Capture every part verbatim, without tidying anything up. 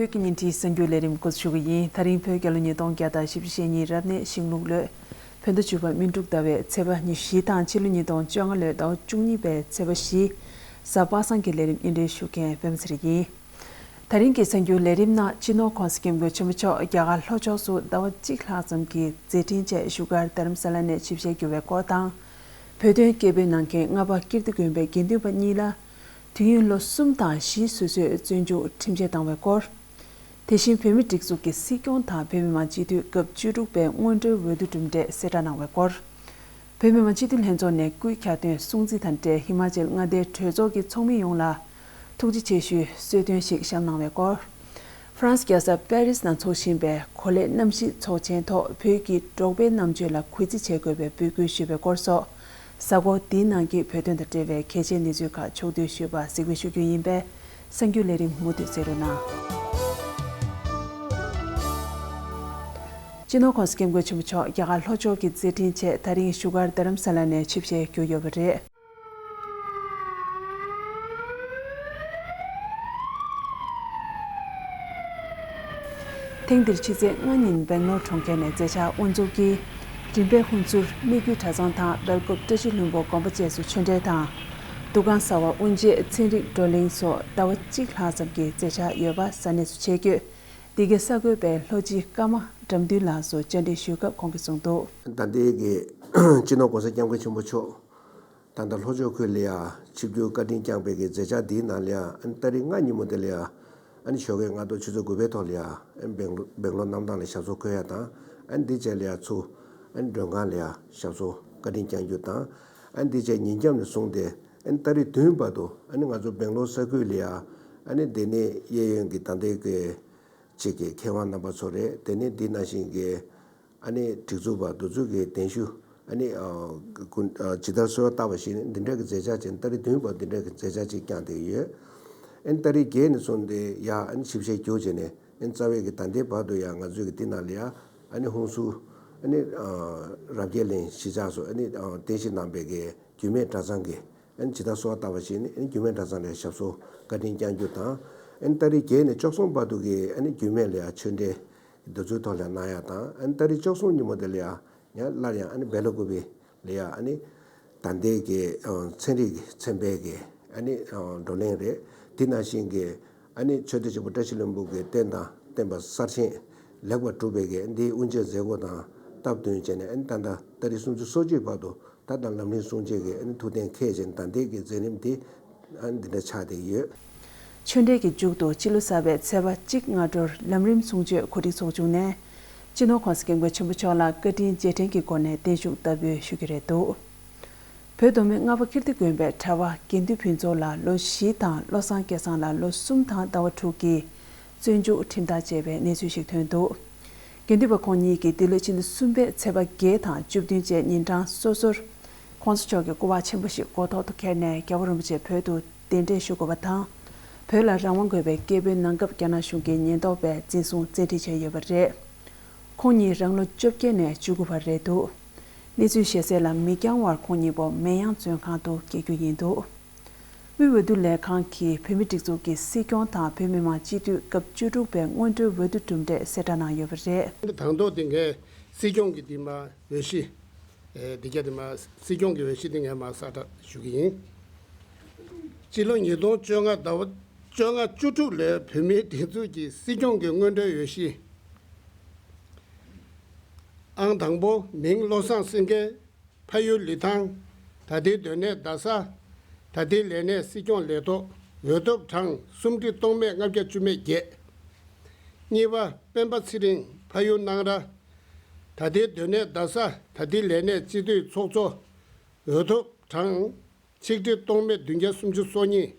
བོད་ཀྱི་ཉིན་རེའི་གསར་འགྱུར་ལས་རིམ་འགོ་འཛུགས་ཞུ་གི་ཡིན། ད་རིང་བོད་རྒྱལ་ལོ་ཉིས་སྟོང་བརྒྱ་དང་བཞི་བཅུ་ཞེ་གཉིས་རབ་གནས་ཤིང་ལུག་ལོའི་བོད་ཟླ་བཅུ་པ་སྨིན་དྲུག་ཟླ་བའི་ཚེས་པ་ཉི་ཤུ་བཞི་དང་ཕྱི་ལོ་ཉིས་སྟོང་བཅོ་ལྔ་ལོའི་ཟླ་བ་བཅུ་གཉིས་པའི་ཚེས་པ་བཞི། གཟའ་པ་སངས་ཀྱི་ལས་རིམ་སྙན་སྒྲོན་ཞུ་མཁན་པད་མ་ཚེ་རིང་ཡིན། ད་རིང་གི་གསར་འགྱུར་ལས་རིམ་ནང་སྤྱི་ནོར་༸གོང་ས་༸སྐྱབས་མགོན་ཆེན་པོ་མཆོག་རྒྱ་གར་ལྷོ་ཕྱོགས་སུ་ཟླ་བ་གཅིག་ལྷག་ཙམ་གྱི་མཛད་འཕྲིན་རྗེས་བཞུགས་སྒར་རྡ་རམ་ས་ལ་ནས་ཆིབས་ཞལ་བསྒྱུར་བའི་སྐོར་དང་། བོད་དོན་སྐད་འབོད་གནང་མཁན་རྔ་པ་ཀིརྟི་དགོན་པའི་དགེ་འདུན་པ་གཉིས་ལ། དུས་ཡུན་ལོ་གསུམ་དང་བཞི་སོ་སོས་བཙོན་འཇུག་ཁྲིམས་ཆད་བཏང་བའི་སྐོར། དེ་བཞིན་བོད་མིའི་སྒྲིག་འཛུགས་ཀྱི་སྲིད་སྐྱོང་དང་བོད་མི་མང་སྤྱི་འཐུས་སྐབས་བཅུ་དྲུག་པའི་སྔོན་འགྲོའི་འོས་བསྡུ་གྲུབ་འབྲས་གསལ་བསྒྲགས་གནང་བའི་སྐོར། བོད་མི་མང་སྤྱི་འཐུས་ལྷན་ཚོགས་ནས་སྐུའི་ཁྱད་དོན་སྲུང་བརྩི་དང་འབྲེལ་ཧི་མ་ཅལ་མངའ་སྡེའི་གྲོས་ཚོགས་ཀྱི་ཚོགས་མི་ཡོངས་ལ་ཐུགས་རྗེ་ཆེ་ཞུའི་གསོལ་སྟོན་ཞིག་བཤམས་གནང་བའི་སྐོར། ཧྥ་རན་སི་རྒྱལ་ས་པེ་རིས་ནང་འཚོགས་བཞིན་པའི་གོ་ལའི་གནམ་གཤིས་ཚོགས་ཆེན་ཐོག་བོད་ཀྱི་འབྲོག་པའི་རྣམ་དཔྱོད་ལ་གུས་བརྩི་བྱེད་དགོས་པའི་འབོད་སྐུལ་ཞུས་པའི་སྐོར་སོགས། གཟའ་འཁོར་འདིའི་ནང་གི་བོད་དོན་དང་འབྲེལ་བའི་གལ་ཆེའི་གནས་ཚུལ་ཁག་ཕྱོགས་བསྡུས་ཞུས་པ་གཟིགས་འབུལ་ཞུ་རྒྱུ་ཡིན་པས། གསར་འགྱུར་ལས་རིམ་མུ་མཐུད་གསན་རོགས་གནང་། སྤྱི་ནོར་༸གོང་ས་༸སྐྱབས་མགོན་ཆེན་པོ་མཆོག་རྒྱ་གར་ལྷོ་ཕྱོགས་ཀྱི་མཛད་འཕྲིན་ཆེད་ད་རིང་བཞུགས་སྒར་རྡ་རམ་ས་ལ་ནས་ཆིབས་ཞལ་བསྒྱུར་ཡོད་པ་རེད། ཐེངས་འདིར་ཕྱི་ཚེས་ལྔ་ཉིན་སྦེང་ལོར་གྲོང་ཁྱེར་ནས་མཛད་འཆར་དབུ་འཛུགས་ཀྱིས། མགྲིན་པའི་ཧུན་སུར་སྨད་རྒྱུད་གྲྭ་ཚང་དང་སྦེལ་ཀོབ་བཀྲ་ཤིས་ལྷུན་པོ་དགོན་པ་བཅས་སུ་ཆོས་འབྲེལ་དང་། འདུ་ཁང་གསར་པ་དབུ་འབྱེད་ཚན་རིག་བགྲོ་གླེང་སོགས་ཟླ་བ་གཅིག་ལྷག་ཙམ་གྱི་མཛད་འཆར་ཡོད་པ་གསར་གནས་སུ་ཆད་ཡོད། འདི་གའི་གསར་འགོད་པས་ལྷོ་སྤྱི་ཀརྨ་དགྲ་འདུལ་ལགས་སུ་བཅར་འདྲི་ཞུས་སྐབས་ཁོང་གིས་གསུངས་འདུག། ད་ལྟའི་གི་སྤྱི་ནོར་༸གོང་ས་༸སྐྱབས་མགོན་ཆེན་པོ་མཆོག་ད་ལྟ་ལྷོ་ཕྱོགས་ཁུལ་ལ་ཡ་ཆིབས་བསྒྱུར་བཀའ་དྲིན་བསྐྱངས་པའི་གི་མཛད་འཆར་འདིའི་ནང་ལ་ཡ་ཨ་ནི་ཏ་རིག་ལྔ་ཉིན་མོ་དེ་ལ་ཡ་ཨ་ནི་ཞོགས་ཀའི་སྔ་དྲོ་ཆུ་ཚོད་དགུ་པའི་ཐོག་ལ་ཡ་ཨ་ནི་སྦེང་ལོ་སྦེང་ལོར་གནམ་ཐང་ལ་ཞབས་སོར་འཁོད་ཡ་དང་། ཨ་ནི་འདི་རྗེས་ལ་ཡ་ཚུར་ཨ་ནི་མགྲོན་ཁང་ལ་ཡ་ཞབས་སོར་བཀའ་དྲིན་བསྐྱང་རྒྱུ་དང་། ཨ་ནི་འདི་རྗེས་ཉིན་རྒྱབ་ནས་བཟུང་སྟེ་ཨ་ནི་ཏ་རིག་བདུན་བར་དུ་ཨ་ནི་ང་ཚོ་སྦེང་ལོར་ས་ཁུལ་ལ་ཡ་ཨ་ནི་འདི་ནས་གཡས་གཡོན་གྱི་ད་ལྟའི་གི་ཅིག་གི་མཁས་དབང་རྣམ་པ་ཚོ་རེད། དེ་ནས་འདི་ནང་བཞིན་གྱི་ཨ་ནི་སྒྲིག་འཛུགས་པ་དེ་ཚོ་གི་གདན་ཞུ་ཨ་ནི་ཨ་ཀུན་ཨ་ཇི་ལྟར་གསོལ་བ་བཏབ་པ་བཞིན་འདི་འདྲ་གི་མཛད་འཆར་ཅན་ཏ་རིག་བདུན་བར་འདི་འདྲ་གི་མཛད་འཆར་ཅིག་བསྐྱངས་བསྡད་ཡོད། ཨ་ནི་ཏ་རིག་བརྒྱད་ནས་བཟུང་སྟེ་ཡ་ཨ་ནི་ཆིབས་ཞལ་བསྒྱུར་བྱས་ནས་ཨ་ནི་རྩ་བའི་གི་ད་ལྟའི་བར་དུ་ཡ་ང་ཚོའི་གི་འདི་ནང་ལ་ཡ་ཨ་ནི་ཧུན་སུར་ཨ་ནི་ཨ་རབ་རྒྱས་གླིང་གཞིས་ཆགས་སུ་ཨ་ནི་ཨ་རྟེན་གཞི་གནང་པའི་གི་རྒྱུད་སྨད་གྲྭ་ཚང་གི་ཨ་ནི་ཇི་ལྟར་གསོལ་བ་བཏབ་པ་བཞིན་ཨ་ནི་རྒྱུད་སྨད་གྲྭ་ཚང་ལ་ཞབས་སོར་བཀའ་དྲིན་བསྐྱང་རྒྱུ་དང་། ཨ་ནི་ཏ་རིག་བརྒྱད་ནས་བཅུ་གསུམ་བར་དུ་གི་ཨ་ནི་རྒྱུད་སྨད་ལ་ཡ་ཆོས་འབྲེལ་འདི་ཚོའི་ཐོག་ལ་གནང་ཡ་དང་། ཨ་ནི་ཏ་རིག་བཅུ་གསུམ་ཉིན་མོ་དེ་ལ་ཡ་ཡང་སླར་ཡང་ཨ་ནི་སྦེ་ལ་ཀུ་པེ་ལ་ཡ་ཨ་ནི་ད་ལྟའི་གི་ཨ་ཚན་རིག་ཚན་པའི་གི་ཨ་ནི་ཨ་བགྲོ་གླེང་རེད། དེ་ནང་བཞིན་གྱི་ཨ་ནི་ཆོས་སྡེ་ཆེན་པོ་བཀྲ་ཤིས་ལྷུན་པོ་གི་རྟེན་དང་བརྟེན་པ་གསར་བཞེངས་ལེགས་པར་གྲུབ་པའི་གི་འདིའི་དབུ་འབྱེད་མཛད་སྒོ་དང་སྟབས་བསྟུན་བྱས་ནས་ཨ་ནི་ད་ལྟ་ཏ་རིག་སུམ་ཅུ་སོ་གཅིག་བར་དུ་ད་ལྟ་ལམ་རིམ་སྲུང་བྱེད་ཀྱི་ཨ་ནི་ཐུགས་གཏན་འཁེལ་བྱས་ནས་ད་ལྟའི་གི་མཛད་རིམ་འདི་ཨ་ནི་འདི་འདྲ་ཆགས་བསྡད་ཡོད། ཆོས་འབྲེལ་གྱི་མཇུག་ཏུ་ཕྱི་ལོ་གསར་པའི་ཚེས་པ་གཅིག་སྔ་དྲོར་ལམ་རིམ་གསུང་ཆོས་གོ་སྒྲིག་ཚོགས་ཆུང་ནས་སྤྱི་ནོར་༸གོང་ས་༸སྐྱབས་མགོན་ཆེན་པོ་མཆོག་ལ་བཀའ་དྲིན་རྗེས་དྲན་གྱི་སྒོ་ནས་བརྟན་བཞུགས་བསྟར་འབུལ་ཞུ་རྒྱུ་རེད་འདུག། བོད་མདོ་སྨད་རྔ་པ་ཀིརྟི་དགོན་པའི་གྲྭ་པ་དགེ་འདུན་ཕུན་ཚོགས་ལ་ལོ་བཞི་དང་བློ་བཟང་སྐལ་བཟང་ལ་ལོ་གསུམ་དང་ཟླ་བ་དྲུག་གི་བཙོན་འཇུག་ཁྲིམས་ཐག་བཅད་པའི་གནས་ཚུལ་ཞིག་ཐོན་འདུག། དགེ་འདུན་པ་ཁོང་གཉིས་ཀྱིས་འདི་ལོའི་ཕྱི་ཟླ་གསུམ་པའི་ཚེས་པ་བརྒྱད་དང་བཅུ་བདུན་བཅས་ཉིན་གྲངས་སོ་སོར་༸གོང་ས་མཆོག་གི་སྐུ་པར་ཆེན་པོ་ཞིག་མགོ་ཐོག་ཏུ་འཁྱེར་ནས་རྒྱལ་བ་རིན་པོ་ཆེ་བོད་དུ་གདན་འདྲེན་ཞུ་དགོས་པ་དང་། བོད་ལ་རང་དབང་དགོས་པའི་སྐད་འབོད་གནང་སྐབས་རྒྱ་ནག་གཞུང་གིས་ཉེན་རྟོག་པས་འཛིན་བཟུང་བཙན་ཁྲིད་བྱས་ཡོད་པ་རེད། ཁོང་གཉིས་རང་ལོ་བཅོ་བརྒྱད་ནས་བཅུ་དགུ་བར་རེད་འདུག། གནས་ཚུལ་ཤེས་གསལ་ལ་མི་འགྱངས་བར་ཁོང་གཉིས་པོ་མེན་ཡང་བཙོན་ཁང་དུ་སྐྱེལ་རྒྱུ་ཡིན་འདུག། དབུས་འོས་བསྡུ་ལས་ཁང་གིས་བོད་མིའི་སྒྲིག་འཛུགས་ཀྱི་སྲིད་སྐྱོང་དང་བོད་མི་མང་སྤྱི་འཐུས་སྐབས་བཅུ་དྲུག་པའི་སྔོན་འགྲོའི་འོས་བསྡུ་གྲུབ་འབྲས་གསལ་བསྒྲགས་གནང་ཡོད་པ་རེད། དང་ཐོག་དེ་གའི་སྲིད་སྐྱོང་གི་དེ་མ་འོས་གཞི། ཨེ་དེ་ག་དེ་མ་སྲིད་སྐྱོང་གི་འོས་གཞི་དེ་ངས་མ་གསལ་བསྒྲགས་ཞུ་གི་ཡིན། སྤྱི་ལོ་ཉིས་སྟོང་བཅོ་ལྔ་ཟླ་བ་བཅོ་ལྔ་བཅུ་དྲུག་ལོའི་བོད་མིའི་སྒྲིག་འཛུགས་ཀྱི་སྲིད་སྐྱོང་གི་སྔོན་འགྲོའི་འོས་གཞི། ཨང་དང་པོ་མིང་བློ་བཟང་སེང་གེ། ཕ་ཡུལ་ལི་ཐང་། ད་ལྟའི་སྡོད་གནས་རྡ་ས། ད་ལྟའི་ལས་གནས་སྲིད་སྐྱོང་ལས་ཐོག། འོས་ཐོབ་གྲངས་སུམ་ཁྲི་སྟོང་མེད་ལྔ་བརྒྱ་བཅུ་མེད་བརྒྱད། གཉིས་པ་སྤེན་པ་ཚེ་རིང་། ཕ་ཡུལ་སྣང་ར། ད་ལྟའི་སྡོད་གནས་རྡ་ས། ད་ལྟའི་ལས་གནས་སྤྱི་འཐུས་ཚོགས་གཙོ། འོས་ཐོབ་གྲངས་ཆིག་ཁྲི་སྟོང་མེད་བདུན་བརྒྱ་སུམ་ཅུ་སོ་གཉིས།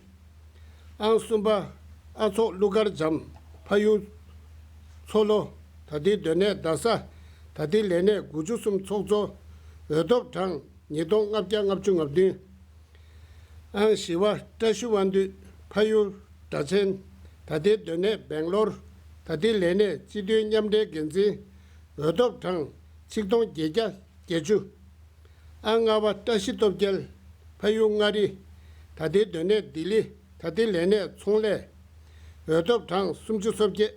ཨང་གསུམ་པ་ཨ་ཚོགས་ཀླུ་མཁར་བྱམས། ཕ་ཡུལ་མཚོ་ལྷོ། ད་ལྟའི་སྡོད་གནས་རྡ་ས། ད་ལྟའི་ལས་གནས་དགུ་བཅུ་གསུམ་ཚོགས་གཙོ། འོས་ཐོབ་གྲངས་ཉིས་སྟོང་ལྔ་བརྒྱ་ལྔ་བཅུ་ང་བདུན། ཨང་བཞི་པ་བཀྲ་ཤིས་དབང་འདུས། ཕ་ཡུལ་སྦྲ་ཆེན། ད་ལྟའི་སྡོད་གནས་སྦེང་ལོར། ད་ལྟའི་ལས་གནས་སྤྱི་འཐུས་མཉམ་འབྲེལ་འགན་འཛིན། འོས་ཐོབ་གྲངས་ཆིག་སྟོང་བརྒྱད་བརྒྱ་བརྒྱད་ཅུ། ཨང་ལྔ་པ་བཀྲ་ཤིས་སྟོབས་རྒྱལ། ཕ་ཡུལ་མངའ་རིས། ད་ལྟའི་སྡོད་གནས་ལྡི་ལི། ད་ལྟའི་ལས་གནས་ཚོང་ལས། འོས་ཐོབ་གྲངས་སུམ་ཅུ་སོ་བརྒྱད།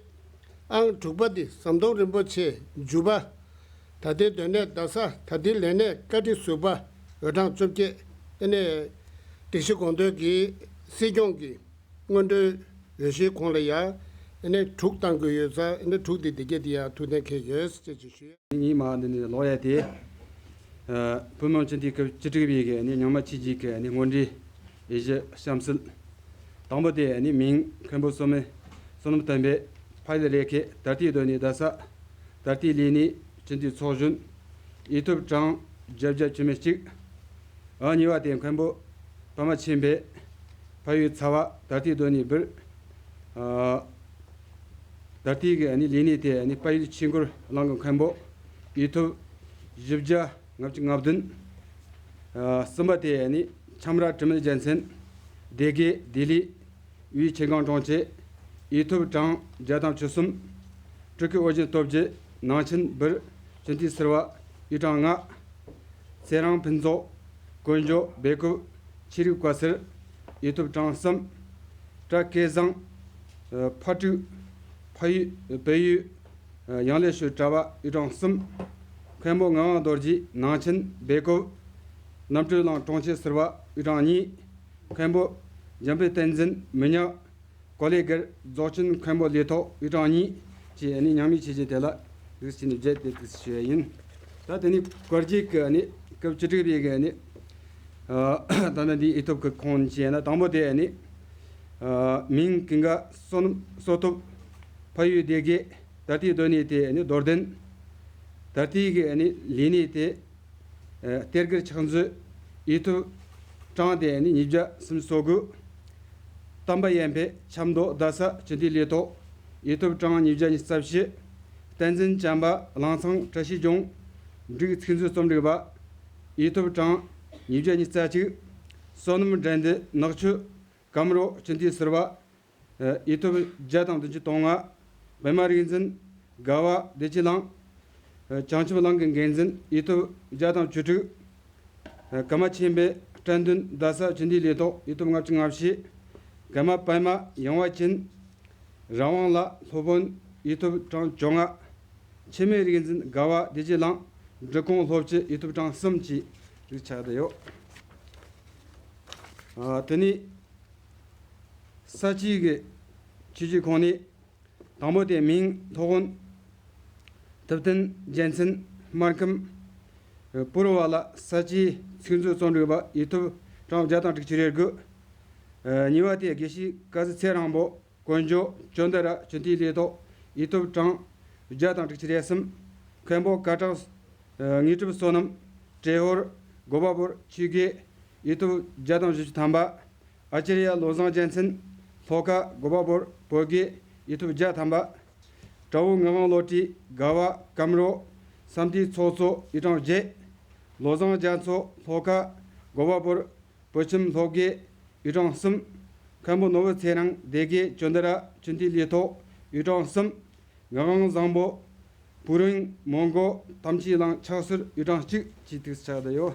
ཨང་དྲུག་པ་དེ་ཟམ་གདོང་རིན་པོ་ཆེ་བརྒྱུད་པ། ད་ལྟའི་སྡོད་གནས་རྡ་ས་ད་ལྟའི་ལས་གནས་བཀའ་ཁྲི་ཟུར་པ། འོས་གྲངས་བཅོ་བརྒྱད། ཨ་ནི་སྒྲིག་གཞི་དགོངས་དོན་གྱི་སྲིད་སྐྱོང་གི་སྔོན་འགྲོའི་འོས་གཞིའི་གོང་ལ་ཡང་ཨ་ནི་དྲུག་བཏང་དགོས་ཡོད་ཙང་། ཨ་ནི་དྲུག་དེ་དེ་ག་དེ་ཡང་ཐུགས་གཏན་འཁེལ་ཡོད་ཅེས་ཞུ། ངའི་མ་འདི་ནས་ལོ་ཡ་དེ། ཨ། བོད་མི་མང་སྤྱི་འཐུས་སྐབས་བཅུ་དྲུག་པའི་གི་ནི་ཉི་མ་ཕྱི་རྒྱལ་གྱི་ནི་སྔོན་འགྲོའི་འོས་གཞི་གཤམ་གསལ། དང་པོ་དེ་ནི་མིང་མཁན་པོ་བསོད་ནམས། བསོད་ནམས་བསྟན་འཕེལ། ཕ་ཡུལ་རེ་ཁེ། ད་ལྟའི་སྡོད་གནས་རྡ་ས། ད་ལྟའི་ལས་གནས་སྤྱི་འཐུས་ཚོགས་གཞོན། འོས་ཐོབ་གྲངས་བརྒྱད་བརྒྱ་བཅུ་མེད་གཅིག། ཨ། གཉིས་པ་དེ་མཁན་པོ་པདྨ་ཆོས་འཕེལ། ཕ་ཡུལ་ཚ་བ། ད་ལྟའི་སྡོད་གནས་སྦིར། ཨ། ད་ལྟའི་གི་ནི་ལས་གནས་དེ་ནི་དཔལ་ཡུལ་ཆོས་འཁོར་གླིང་གི་མཁན་པོ། འོས་ཐོབ་བཞི་བརྒྱ་ལྔ་བཅུ་ང་བདུན། ཨ། གསུམ་པ་དེ་ནི་ཁྱམས་ར་དྲི་མེད་རྒྱལ་མཚན། སྡེ་དགེ། ལྡི་ལི། དབུས་ཆེད་ཁང་དྲུང་ཆེ། འོས་ཐོབ་གྲངས་བརྒྱ་དང་བཅུ་གསུམ། སྤྲུལ་སྐུ་ཨོ་རྒྱན་སྟོབས་རྒྱལ། ནང་ཆེན་སྦིར། སྤྱི་འཐུས་ཟུར་པ། འོས་གྲངས་ལྔ། ཚེ་རིང་ཕུན་ཚོགས། ཀོན་ཇོ། སྦེལ་ཀོབ། ཆོས་རིག་བཀའ་སེར། འོས་ཐོབ་གྲངས་གསུམ། བཀྲ་སྐལ་བཟང་། ཕ་ཕྲུག་ཕ་ཡུལ། བལ་ཡུལ། ཡང་ལེ་ཤོད་གྲྭ་པ། འོས་གྲངས་གསུམ། མཁན་པོ་ངག་དབང་རྡོ་རྗེ། ནང་ཆེན་སྦེལ་ཀོབ། རྣམ་གྲོལ་གླིང་དྲུང་ཆེ་ཟུར་པ། འོས་གྲངས་གཉིས། མཁན་པོ་འཇམ་དཔལ་བསྟན་འཛིན། མི་ཉག། ཀོ་ལེ་སྒར་རྫོགས་ཆེན་མཁན་པོ་ལས་ཐོག། འོས་གྲངས་གཉིས་བཅས་ནི་མཉམ་མེད་ཆོས་རྒྱལ་དེ་ལ་རིགས་ཀྱི་ནི་བརྒྱད་དེ་དུས་ཞུ་ཡ་ཡིན། ད་དེ་ནི་བཀའ་བརྒྱུད་ཀྱི་ནི་སྐབས་བཅུ་དྲུག་པའི་གི་ནི། ཨ། ད་ནི་འདི་འོས་ཐོབ་ཀྱི་ཁོངས་བཅས་ན། དང་པོ་དེ་ནི། ཨ། མིང་ཀུན་དགའ་བསོད་ནམས་བསོད་ཐོབ། ཕ་ཡུལ་སྡེ་དགེ། ད་ལྟའི་སྡོད་གནས་དེ་ནི་རྡོར་གདན། ད་ལྟའི་གི་ནི་ལས་གནས་དེ། ཨ། གཏེར་སྒར་ཆགས་མཛོད། འོས་ཐོབ་གྲངས་དེ་ནི་ཉིས་བརྒྱ་སུམ་ཅུ་སོ་དགུ། བསྟན་པ་ཡར་འཕེལ། ཆབ་མདོ། རྡ་ས། སྤྱི་འཐུས་ལས་ཐོག། འོས་ཐོབ་གྲངས་ཉིས་བརྒྱ་ཉི་ཤུ་རྩ་བཞི། བསྟན་འཛིན་བྱམས་པ། གླང་ཚང་བཀྲ་ཤིས་ལྗོངས། འབྲུག་ཚིག་མཛོད་རྩོམ་སྒྲིག་པ། འོས་ཐོབ་གྲངས་ཉིས་བརྒྱ་ཉི་ཤུ་རྩ་གཅིག། བསོད་ནམས་འགྲན་བསྡུར། ནག་ཆུ། སྐམ་རོ། སྤྱི་འཐུས་ཟུར་པ། ཨ། འོས་ཐོབ་བརྒྱ་དང་བདུན་ཅུ་དོན་ལྔ། པདྨ་རིག་འཛིན། དགའ་བ་བདེ་སྐྱིད་གླིང་། ཨ། བྱང་ཆུབ་གླིང་གི་འགན་འཛིན། འོས་ཐོབ་བརྒྱ་དང་བཅུ་དྲུག། ཨ། ཀརྨ་ཆོས་འཕེལ། བཀྲ་མདུན། རྡ་ས། སྤྱི་འཐུས་ལས་ཐོག། འོས་ཐོབ་ལྔ་བཅུ་ང་བཞི། ཀརྨ་པདྨ། ཡངས་པ་ཅན། རང་དབང་ལགས། སློབ་དཔོན། འོས་ཐོབ་གྲངས་བཅོ་ལྔ། འཆི་མེད་རིག་འཛིན། དགའ་བ་བདེ་སྐྱིད་གླིང་། འབྲི་གུང་སློབ་སྤྱི། འོས་ཐོབ་གྲངས་གསུམ་བཅས་རིགས་ཆགས་བསྡད་ཡོད། ཨ། དེ་ནས་ས་བཅད་ཀྱི་ཆོས་བརྒྱུད་ཁོངས་ནས། དང་པོ་དེ་མིང་སློབ་དཔོན་ཐུབ་བསྟན་རྒྱལ་མཚན། སྨར་ཁམས་པུར་བ་ལ། ས་བཅད་ཚིག་མཛོད་རྩོམ་སྒྲིག་པ། འོས་ཐོབ་གྲངས་བརྒྱ་དང་དྲུག་ཅུ་རེ་དགུ། ཨ། གཉིས་པ་དེ་དགེ་བཤེས་བཀའ་ཟུར་ཚེ་རིང་པོ། ཀོན་ཇོ། ཅོན་ཏ་ར། སྤྱི་འཐུས་ལས་ཐོག། འོས་ཐོབ་གྲངས་བརྒྱ་དང་དྲུག་ཅུ་རེ་གསུམ། མཁན་པོ་སྐ་བྲག་ཨ། དངོས་གྲུབ་བསོད་ནམས། བྲེ་ཧོར། གོ་པ་བོར། ཆོས་དགེ། འོས་ཐོབ་བརྒྱ་དང་བཞི་བཅུ་ཐམ་པ། ཨ་ཙརྱ་བློ་བཟང་རྒྱལ་མཚན། ལྷོ་ཁ། གོ་པ་བོར། བོད་དགེ། འོས་ཐོབ་བརྒྱ་ཐམ་པ། དགྲ་བོ་ངག་དབང་བློ་གྲོས། དགའ་བ། སྐམ་རོ། བསམ་གཏན་ཚོགས་གཙོ། འོས་གྲངས་བརྒྱད། བློ་བཟང་རྒྱ་མཚོ། ལྷོ་ཁ། གོ་པ་བོར། བོད་ཁྱིམ་སློབ་དགེ། འོས་གྲངས་གསུམ། མཁན་པོ་ནོར་བུ་ཚེ་རིང་། སྡེ་དགེ། ཅོན་ཏ་ར། སྤྱི་འཐུས་ལས་ཐོག། འོས་གྲངས་གསུམ། ངག་དབང་བཟང་པོ། པུ་རིང་། མོན་གྷོ། ཐམས་ཅད་གླིང་། ཕྱག་ཟུར། འོས་གྲངས་གཅིག་བཅས་དུས་ཆགས་བསྡད་ཡོད།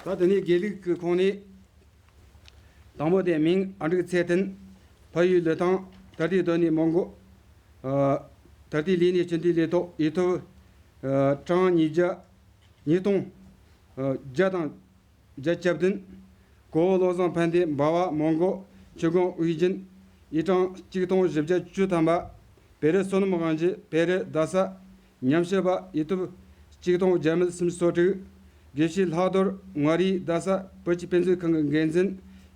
ད་དེ་ནས་དགེ་ལུགས་ཀྱི་ཁོངས་ནས། དང་པོ་དེ་མིང་ཨ་འབྲུག་ཚེ་བརྟན། ཕ་ཡུལ་ལི་ཐང་། ད་ལྟའི་སྡོད་གནས་མོན་གྷོ། ཨ། ད་ལྟའི་ལས་གནས་སྤྱི་འཐུས་ལས་ཐོག། འོས་ཐོབ། ཨ། གྲངས་ཉིས་བརྒྱ། ཉིས་སྟོང་། ཨ། བརྒྱ་དང་བརྒྱད་ཅུ་གྱ་བདུན། གོ་བོ་བློ་བཟང་ཕན་བདེ། འབའ་བ། མོན་གྷོ། ཆུ་སྒང་། དབུས་རྒྱུན། འོས་གྲངས་གཅིག་སྟོང་བཞི་བརྒྱ་བཅུ་ཐམ་པ། བེ་རི་བསོད་ནམས་དབང་རྒྱལ། བེ་རི། རྡ་ས། ཉམས་ཞིབ་པ། འོས་ཐོབ་གཅིག་སྟོང་བརྒྱ་མེད་སུམ་ཅུ་སོ་དྲུག། དགེ་བཤེས་ལྷག་རྡོར། མངའ་རིས། རྡ་ས། བོད་ཀྱི་དཔེ་མཛོད་ཁང་གི་འགན་འཛིན།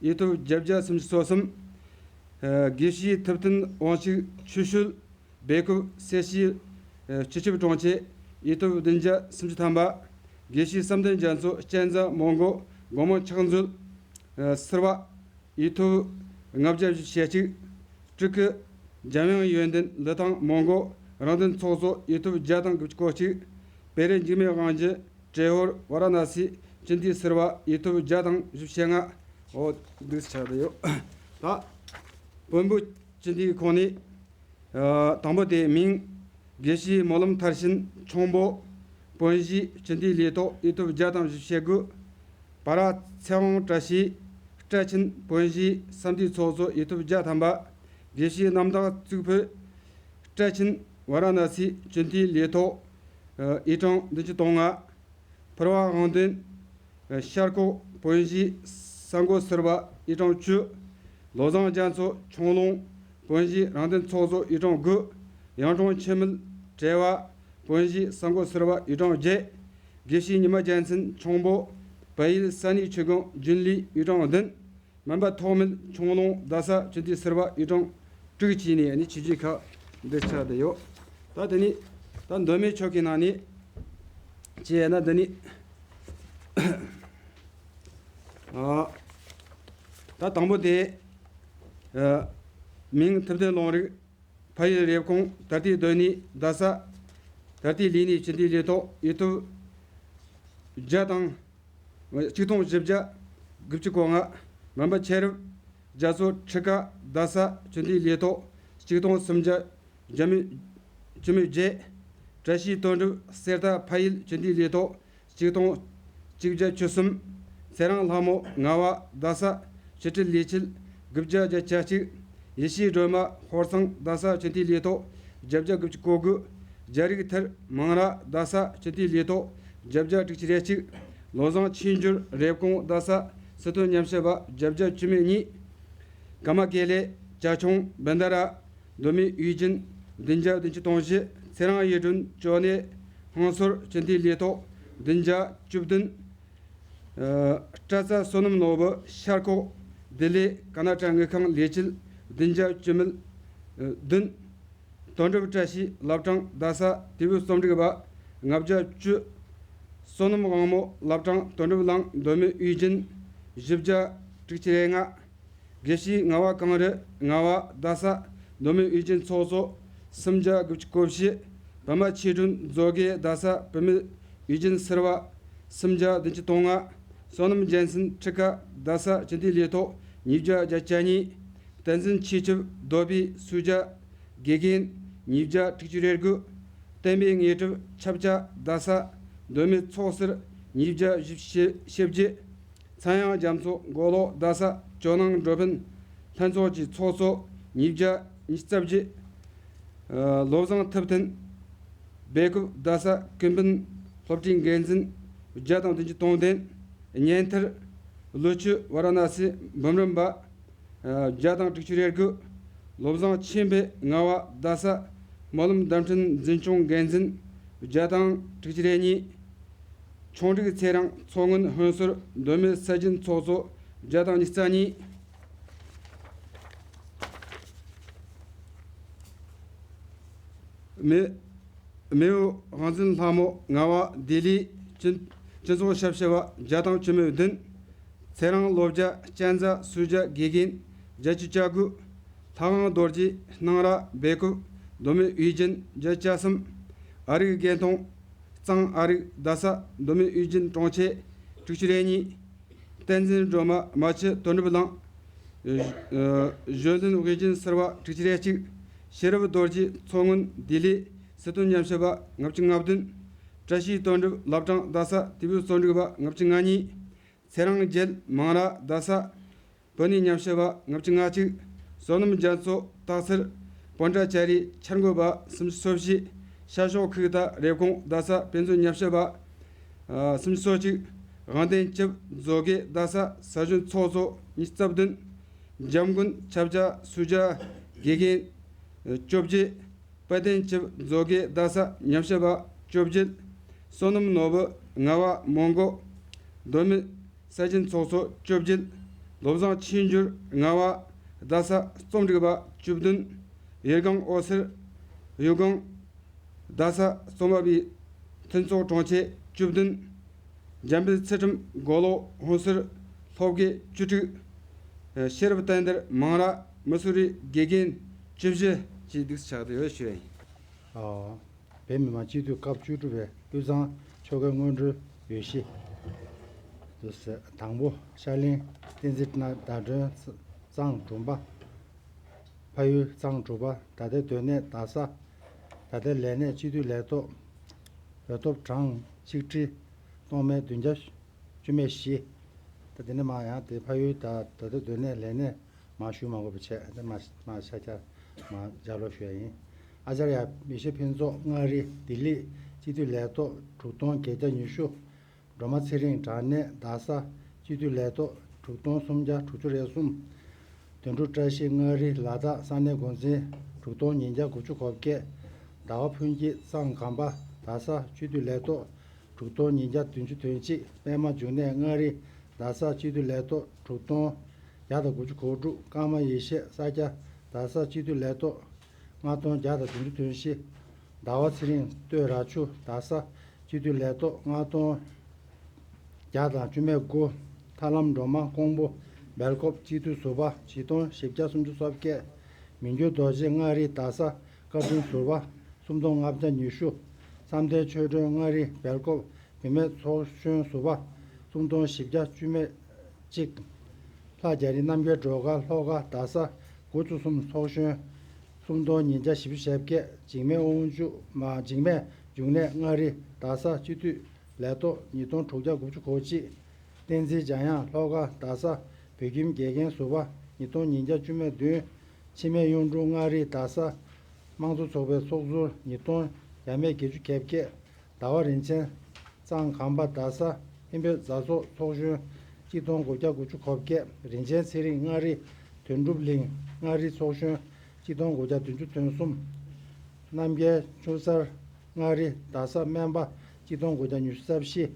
འོས་ཐོབ་བརྒྱད་བརྒྱ་སུམ་ཅུ་སོ་གསུམ། ཨ། དགེ་བཤེས་ཐུབ་བསྟན་དབང་ཕྱུག་ཆུ་ཤུལ། སྦེལ་ཀོབ་སེར་བྱེས། ཨ། སྤྱི་ཁྱབ་དྲུང་ཆེ། འོས་ཐོབ་བདུན་བརྒྱ་སུམ་ཅུ་ཐམ་པ། དགེ་བཤེས་བསམ་གཏན་རྒྱ་མཚོ། གཅན་གཟན། མོན་གྷོ། སྒོ་མང་ཕྱག་མཛོད། ཨ། ཟུར་པ། འོས་ཐོབ་ལྔ་བརྒྱ་བཞི་བཅུ་ཞེ་གཅིག། སྤྲུལ་སྐུ་འཇམ་དབྱངས་ཡོན་ཏན། ལི་ཐང་། མོན་གྷོ། རང་དོན་ཚོགས་གཙོ། འོས་ཐོབ་བརྒྱ་དང་དགུ་བཅུ་གོ་གཅིག། བེ་རི་འཇིགས་མེད་དབང་རྒྱལ། བྲེ་ཧོར། ཝ་ར་ཎ་སི། སྤྱི་འཐུས་ཟུར་པ། འོས་ཐོབ་བརྒྱ་དང་བཞི་བཅུ་ཞེ་ལྔ། འོ། འདུག་ཆགས་བསྡད་ཡོད། ད་བོན་པོའི་སྤྱི་འཐུས་ཁོངས་ནས། ཨ། དང་པོ་དེ་མིང་དགེ་བཤེས་སྨོན་ལམ་མཐར་ཕྱིན་ཁྱུང་པོ། དཔོན་གཞིས། སྤྱི་འཐུས་ལས་ཐོག། འོས་ཐོབ་བརྒྱ་དང་བཞི་བཅུ་ཞེ་དགུ། བ་ར་ཚེ་དབང་བཀྲ་ཤིས། བཀྲ་ཆེན་དཔོན་གཞིས་ས་མཐོའི་ཚོགས་གཙོ་འོས་ཐོབ་བརྒྱ་ཐམ་པ། དགེ་བཤེས་རྣམ་དག་གཙུག་ཕུད་བཀྲ་ཆེན་ཝཱ་ར་ཎ་སིའི་སྤྱི་འཐུས་ལས་ཐོག་ཨ་འོས་གྲངས་བདུན་ཅུ་དོན་ལྔ། ཕུར་བ་དབང་ལྡན་ཤར་ཁོག་དཔོན་གཞིས་ས་འགོ་ཟུར་པ་འོས་གྲངས་བཅུ། བློ་བཟང་རྒྱ་མཚོ་ཁྱུང་ལུང་དཔོན་གཞིས་རང་བདེན་ཚོགས་གཙོ་འོས་གྲངས་དགུ། གཡུང་དྲུང་འཆི་མེད་བྲེ་བ་དཔོན་གཞིས་ས་འགོ་ཟུར་པ་འོས་གྲངས་བརྒྱད། དགེ་བཤེས་ཉི་མ་རྒྱལ་མཚན་ཁྱུང་པོ་བལ་ཡུལ་ས་གནས་ཆོས་ཁང་རྒྱུན་ལས་འོས་གྲངས་བདུན། སྨན་པ་ཐོགས་མེད་ཁྱུང་ལུང་རྡ་ས་སྤྱི་འཐུས་ཟུར་པ་འོས་གྲངས་དྲུག་བཅས་ནས་ནི་ཆོས་བརྒྱུད་ཁག་འདི་ཆགས་བསྡད་ཡོད། ད་དེ་ནས་ད་མདོ་སྨད་ཆོལ་ཁའི་ནང་ནས་བྱས་ན་འདི་ནས་ཨ་ད་དང་པོ་དེ་ཨ་མིང་ཐུབ་བསྟན་ལུང་རིགས། ཕ་ཡུལ་རེབ་གོང་ད་ལྟའི་སྡོད་གནས་རྡ་ས། ད་ལྟའི་ལས་གནས་སྤྱི་འཐུས་ལས་ཐོག་འོས་ཐོབ་བརྒྱ་དང་། གཅིག་སྟོང་བཞི་བརྒྱ་དགུ་བཅུ་གོ་ལྔ། སྨན་པ་ཆེ་རབ་རྒྱ་མཚོ་ཁྲི་ཀ་རྡ་ས་སྤྱི་འཐུས་ལས་ཐོག་གཅིག་སྟོང་སུམ་བརྒྱ་བཅུ་མེད་བཅུ་མེད་བརྒྱད། བཀྲ་ཤིས་དོན་གྲུབ་གསེར་རྟ་ཕ་ཡུལ་སྤྱི་འཐུས་ལས་ཐོག་གཅིག་སྟོང་གཅིག་བརྒྱ་བཅུ་གསུམ། ཚེ་རིང་ལྷ་མོ་ངག་དབང་རྡ་ས་སྤྱི་འཐུས་ལས་བྱེད་དགུ་བརྒྱ་བརྒྱད་ཅུ་གཅིག། ཡེ་ཤེས་སྒྲོལ་མ་ཧོར་གཙང་རྡ་ས་སྤྱི་འཐུས་ལས་ཐོག་བརྒྱད་བརྒྱ་དགུ་བཅུ་གོ་དགུ། རྒྱ་རིགས་མཐར་མང་ར་རྡ་ས་སྤྱི་འཐུས་ལས་ཐོག་བརྒྱད་བརྒྱ་དྲུག་ཅུ་རེ་གཅིག། བློ་བཟང་ཆོས་འབྱོར་རེབ་གོང་རྡ་ས་སྲིད་དོན་ཉམས་ཞིབ་པ་བརྒྱད་བརྒྱ་བཅུ་མེད་གཉིས། ཀརྨ་དགེ་ལེགས་བྱ་ཁྱུང་བན་ད་ར། མདོ་སྨད་འོས་སྦྱིན་བདུན་བརྒྱ་བདུན་ཅུ་དོན་བཞི། ཚེ་རིང་གཡུ་སྒྲོན་ཅོ་ནེ་ཧོན་སོར་སྤྱི་འཐུས་ལས་ཐོག་བདུན་བརྒྱ་བཅུ་བདུན། ཨ་སྐྲ་རྩ་བསོད་ནམས་ནོར་བུ་ཤར་ཁོག་ལྡི་ལི་ཀར་ན་ཊ་ཀ་དངུལ་ཁང་ལས་བྱེད་བདུན་བརྒྱ་བཅུ་མེད་བདུན། དོན་གྲུབ་བཀྲ་ཤིས་བླ་བྲང་རྡ་ས་དུས་བབ་རྩོམ་སྒྲིག་པ་ལྔ་བརྒྱ་བཅུ། བསོད་ནམས་དབང་མོ་བླ་བྲང་དོན་གྲུབ་གླིང་མདོ་སྨད་འོས་སྦྱིན་བཞི་བརྒྱ་དྲུག་ཅུ་རེ་ལྔ། དགེ་བཤེས་ངག་དབང་གངས་རི་ངག་དབང་རྡ་ས་མདོ་སྨད་འོས་སྦྱིན་ཚོགས་གཙོ་སུམ་བརྒྱ་དགུ་བཅུ་གོ་བཞི། བི་མ་ཆོས་སྒྲོན་མཛོད་དགེ་རྡ་ས་བུད་མེད་འོས་སྦྱིན་ཟུར་པ་སུམ་བརྒྱ་བདུན་ཅུ་དོན་ལྔ། བསོད་ནམས་རྒྱལ་མཚན་ཁྲི་ཀ་རྡ་ས་སྤྱི་འཐུས་ལས་ཐོག་ཉིས་བརྒྱ་བརྒྱད་ཅུ་གཉིས། བསྟན་འཛིན་ཆོས་སྐྱིད་རྡོ་སྦིས་སུམ་བརྒྱ། དགེ་རྒན་ཉིས་བརྒྱ་དྲུག་ཅུ་རེ་དགུ། བསྟན་པའི་དངོས་གྲུབ་ཆབ་ཆ་རྡ་ས་མདོ་སྨད་ཚོགས་ཟུར་ཉིས་བརྒྱ་བཞི་བཅུ་ཞེ་བརྒྱད། ཚངས་དབྱངས་རྒྱ་མཚོ་མགོ་ལོག་རྡ་ས་ཇོ་ནང་འགྲོ་ཕན་ལྷན་ཚོགས་ཀྱི་ཚོགས་གཙོ་ཉིས་བརྒྱ་ཉི་ཤུ་རྩ་བརྒྱད། ཨ་བློ་བཟང་ཐུབ་བསྟན་སྦེལ་ཀོབ་རྡ་ས་ཀུན་ཕན་སློབ་གྲྭའི་འགན་འཛིན་བརྒྱ་དང་བདུན་ཅུ་དོན་བདུན། གཉན་ཐར་ལོ་ཆུ་ཝཱ་ར་ཎ་སི་འབུམ་རམས་པ་ཨ་བརྒྱ་དང་དྲུག་ཅུ་རེ་དགུ། བློ་བཟང་ཆོས་འཕེལ་ངག་དབང་རྡ་ས་སྨོན་ལམ་བརྡ་འཕྲིན་འཛིན་སྐྱོང་འགན་འཛིན་བརྒྱ་དང་དྲུག་ཅུ་རེ་གཉིས། ཆུང་འབྲིང་ཚེ་རིང་མཚོ་སྔོན་ཧོན་སོར་མདོ་སྨད་ས་སྦྱིན་ཚོགས་གཙོ་བརྒྱ་དང་ཉི་ཤུ་རྩ་གཉིས། མེ་མེའུ་དབང་འཛིན་ལྷ་མོ་ངག་དབང་ལྡི་ལི་སྤྱི་སྤྱི་ཚོགས་ཞབས་ཞུ་བ་བརྒྱ་དང་བཅུ་མེད་བདུན། ཚེ་རིང་བློ་བརྒྱ་གཅན་ཚ་སུམ་བརྒྱ་དགེ་རྒན་བརྒྱད་ཅུ་གྱ་དགུ། ལྷ་དབང་རྡོ་རྗེ་སྣང་ར་སྦེལ་ཀོབ་མདོ་སྨད་འོས་སྦྱིན་བརྒྱད་ཅུ་གྱ་གསུམ། ཨ་རིག་དགེ་མཐོང་གཙང་ཨ་རིག་རྡ་ས་མདོ་སྨད་འོས་སྦྱིན་དྲུང་ཆེ་དྲུག་ཅུ་རེ་གཉིས། བསྟན་འཛིན་སྒྲོལ་མ་རྨ་ཆུ་དོན་གྲུབ་གླིང་། ཨ་གཞོན་ནུ་འོས་སྦྱིན་ཟུར་པ་དྲུག་ཅུ་རེ་གཅིག། ཤེས་རབ་རྡོ་རྗེ་མཚོ་སྔོན་ལྡི་ལི་སྲིད་དོན་ཉམས་ཞིབ་པ་ལྔ་བཅུ་ང་བདུན། བཀྲ་ཤིས་དོན་གྲུབ་བླ་བྲང་རྡ་ས་དུས་བབ་རྩོམ་སྒྲིག་པ་ལྔ་བཅུ་ང་གཉིས། ཚེ་རིང་རྒྱལ་མང་ར་རྡ་ས་བོད་གནས་ཉམས་ཞིབ་པ་ལྔ་བཅུ་ང་གཅིག། བསོད་ནམས་རྒྱ་མཚོ་སྟག་འཚེར་སྤོན་ཊ་ཅ་རི་འཆར་འགོད་པ་སུམ་ཅུ་སོ་བཞི། ཤར་ཕྱོགས་ཁུག་རྟ་རེབ་གོང་རྡ་ས་དཔེ་མཛོད་ཉམས་ཞིབ་པ་ཨ་སུམ་ཅུ་སོ་གཅིག། དབང་ལྡན་སྐྱབས་མཛོད་དགེ་རྡ་ས་ས་གཞོན་ཚོགས་གཙོ་ཉི་ཤུ་རྩ་བདུན། འཇམ་མགོན་ཆབ་ཆ་སུམ་བརྒྱ། དགེ་རྒན་བཅོ་བརྒྱད། དཔལ་ལྡན་སྐྱབས་མཛོད་དགེ་རྡ་ས་ཉམས་ཞིབ་པ་བཅོ་བརྒྱད། བསོད་ནམས་ནོར་བུ་ངག་དབང་མོན་གྷོ་མདོ་སྨད་ས་སྦྱིན་ཚོགས་གཙོ་བཅོ་བརྒྱད། བློ་བཟང་ཆོས་འབྱོར་ངག་དབང་རྡ་ས་རྩོམ་སྒྲིག་པ་བཅུ་བདུན། ཡུལ་སྒང་ཨོ་སེར་ཡུལ་སྒང་རྡ་ས་རྩོམ་པ་པའི་མཐུན་ཚོགས་དྲུང་ཆེ་བཅུ་བདུན། འཇམ་དཔལ་ཚུལ་ཁྲིམས་མགོ་ལོག་ཧོན་སོར་སློབ་དགེ་བཅུ་དྲུག། ཤེས་རབ་བསྟན་དར་མང་ར་མི་སུ་རི་དགེ་རྒན་བཅུ་བཞི་བཅས་འདུག་ཆགས་བསྡད་ཡོད་ཞུ་ཡིན། ཨོ། བོད་མི་མང་སྤྱི་འཐུས་སྐབས་བཅུ་དྲུག་པའི་དབུས་གཙང་ཆོལ་ཁའི་སྔོན་འགྲོའི་འོས་གཞི་དུ་ཟེར། དང་པོ་ཤར་གླིང་བསྟན་འཛིན་ཟླ་སྒྲོན་གཙང་དྲུང་པ། ཕ་ཡུལ་གཙང་དྲུང་པ། ད་ལྟའི་སྡོད་གནས་རྡ་ས། ད་ལྟའི་ལས་གནས་སྤྱི་འཐུས་ལས་ཐོག་འོས་ཐོབ་གྲངས་ཆིག་ཁྲི་སྟོང་མེད་བདུན་བརྒྱ་བཅུ་མེད་བཞི། ད་ དེ་ནས་མར་ཡང་དེ་ཕ་ཡུལ་ད་ད་ལྟ་སྡོད་གནས་ལས་གནས་མར་ཞུ་མ་དགོས་པ་བྱས། དེ་མར་མར་ཤར་རྒྱག་མར་ལྗགས་ཀློག་ཞུ་ཡ་ཡིན། ཨ་ཙརྱ་མི་ཤེས་ཕུན་ཚོགས་མངའ་རིས་ལྡི་ལི་སྤྱི་འཐུས་ལས་ཐོག་དྲུག་སྟོང་བརྒྱད་བརྒྱ་ཉི་ཤུ། སྒྲོལ་མ་ཚེ་རིང་བྲག་གནས་རྡ་ས་སྤྱི་འཐུས་ལས་ཐོག་དྲུག་སྟོང་སུམ་བརྒྱ་དྲུག་ཅུ་རེ་གསུམ། དོན་གྲུབ་བཀྲ་ཤིས་མངའ་རིས་ལ་དྭགས་ས་གནས་འགོ་འཛིན་དྲུག་སྟོང་ཉིས་བརྒྱ་དགུ་བཅུ་གོ་བརྒྱད། ཟླ་བ་ཕུན་སྐྱིད་གཙང་གམ་པ་རྡ་ས་སྤྱི་འཐུས་ལས་ཐོག་དྲུག་སྟོང་ཉིས་བརྒྱ་བདུན་ཅུ་དོན་གཅིག། པད་མ་འབྱུང་གནས་མངའ་རིས་རྡ་ས་སྤྱི་འཐུས་ལས་ཐོག་དྲུག་སྟོང་བརྒྱ་དང་དགུ་བཅུ་གོ་དྲུག། ཀརྨ་ཡེ་ཤེས་ས་སྐྱ་རྡ་ས་སྤྱི་འཐུས་ལས་ཐོག་ལྔ་སྟོང་བརྒྱ་དང་བདུན་ཅུ་དོན་བཞི། ཟླ་བ་ཚེ་རིང་སྟོད་ར་ཆུ་རྡ་ས་སྤྱི་འཐུས་ལས་ཐོག་ལྔ་སྟོང་བརྒྱ་དང་བཅུ་མེད་དགུ། ཐར་ལམ་སྒྲོལ་མ་ཀོང་པོ་སྦེལ་ཀོབ་སྤྱི་འཐུས་ཟུར་པ་ཆིག་སྟོང་བཞི་བརྒྱ་སུམ་ཅུ་སོ་བརྒྱད། མི་འགྱུར་རྡོ་རྗེ་མངའ་རིས་རྡ་ས་བཀའ་དྲུང་ཟུར་པ་སུམ་སྟོང་ལྔ་བརྒྱ་ཉི་ཤུ། བསམ་གཏན་ཆོས་སྒྲོན་མངའ་རིས་སྦེལ་ཀོབ་བུད་མེད་ཚོགས་གཞོན་ཟུར་པ་སུམ་སྟོང་བཞི་བརྒྱ་བཅུ་མེད་གཅིག། ལྷ་རྒྱ་རི་རྣམ་རྒྱལ་སྒྲོལ་དཀར་ལྷོ་ཁ་རྡ་ས་དགུ་བཅུ་གསུམ་ཚོགས་གཞོན་སུམ་སྟོང་ཉིས་བརྒྱ་བཞི་བཅུ་ཞེ་བརྒྱད། འཇིགས་མེད་དབང་ཕྱུག་མ་འཇིགས་མེད་འབྱུང་གནས་མངའ་རིས་རྡ་ས་སྤྱི་འཐུས་ལས་ཐོག་ཉིས་སྟོང་དྲུག་བརྒྱ་དགུ་བཅུ་གོ་གཅིག། བསྟན་འཛིན་འཇམ་དབྱངས་ལྷོ་ཁ་རྡ་ས་བོད་ཁྱིམ་དགེ་རྒན་ཟུར་པ་ཉིས་སྟོང་ཉིས་བརྒྱ་བཅུ་མེད་བདུན། འཆི་མེད་གཡུང་དྲུང་མངའ་རིས་རྡ་ས་དམངས་གཙོ་ཚོགས་པའི་ཚོགས་ཟུར་ཉིས་སྟོང་བརྒྱ་མེད་བརྒྱད་ཅུ་གྱ་བརྒྱད། ཟླ་བ་རིན་ཆེན་གཙང་གམ་པ་རྡ་ས་ཧིན་བོད་མཛའ་ཚོགས་ཚོགས་གཞོན་གཅིག་སྟོང་དགུ་བརྒྱ་དགུ་བཅུ་གོ་བརྒྱད། རིན་ཆེན་ཚེ་རིང་མངའ་རིས་དོན་གྲུབ་གླིང་མངའ་རིས་ཚོགས་གཞོན་གཅིག་སྟོང་དགུ་བརྒྱ་བདུན་ཅུ་དོན་གསུམ། རྣམ་རྒྱལ་ཆུང་གསར་མངའ་རིས་རྡ་ས་སྨན་པ་གཅིག་སྟོང་དགུ་བརྒྱ་ཉི་ཤུ་རྩ་བཞི།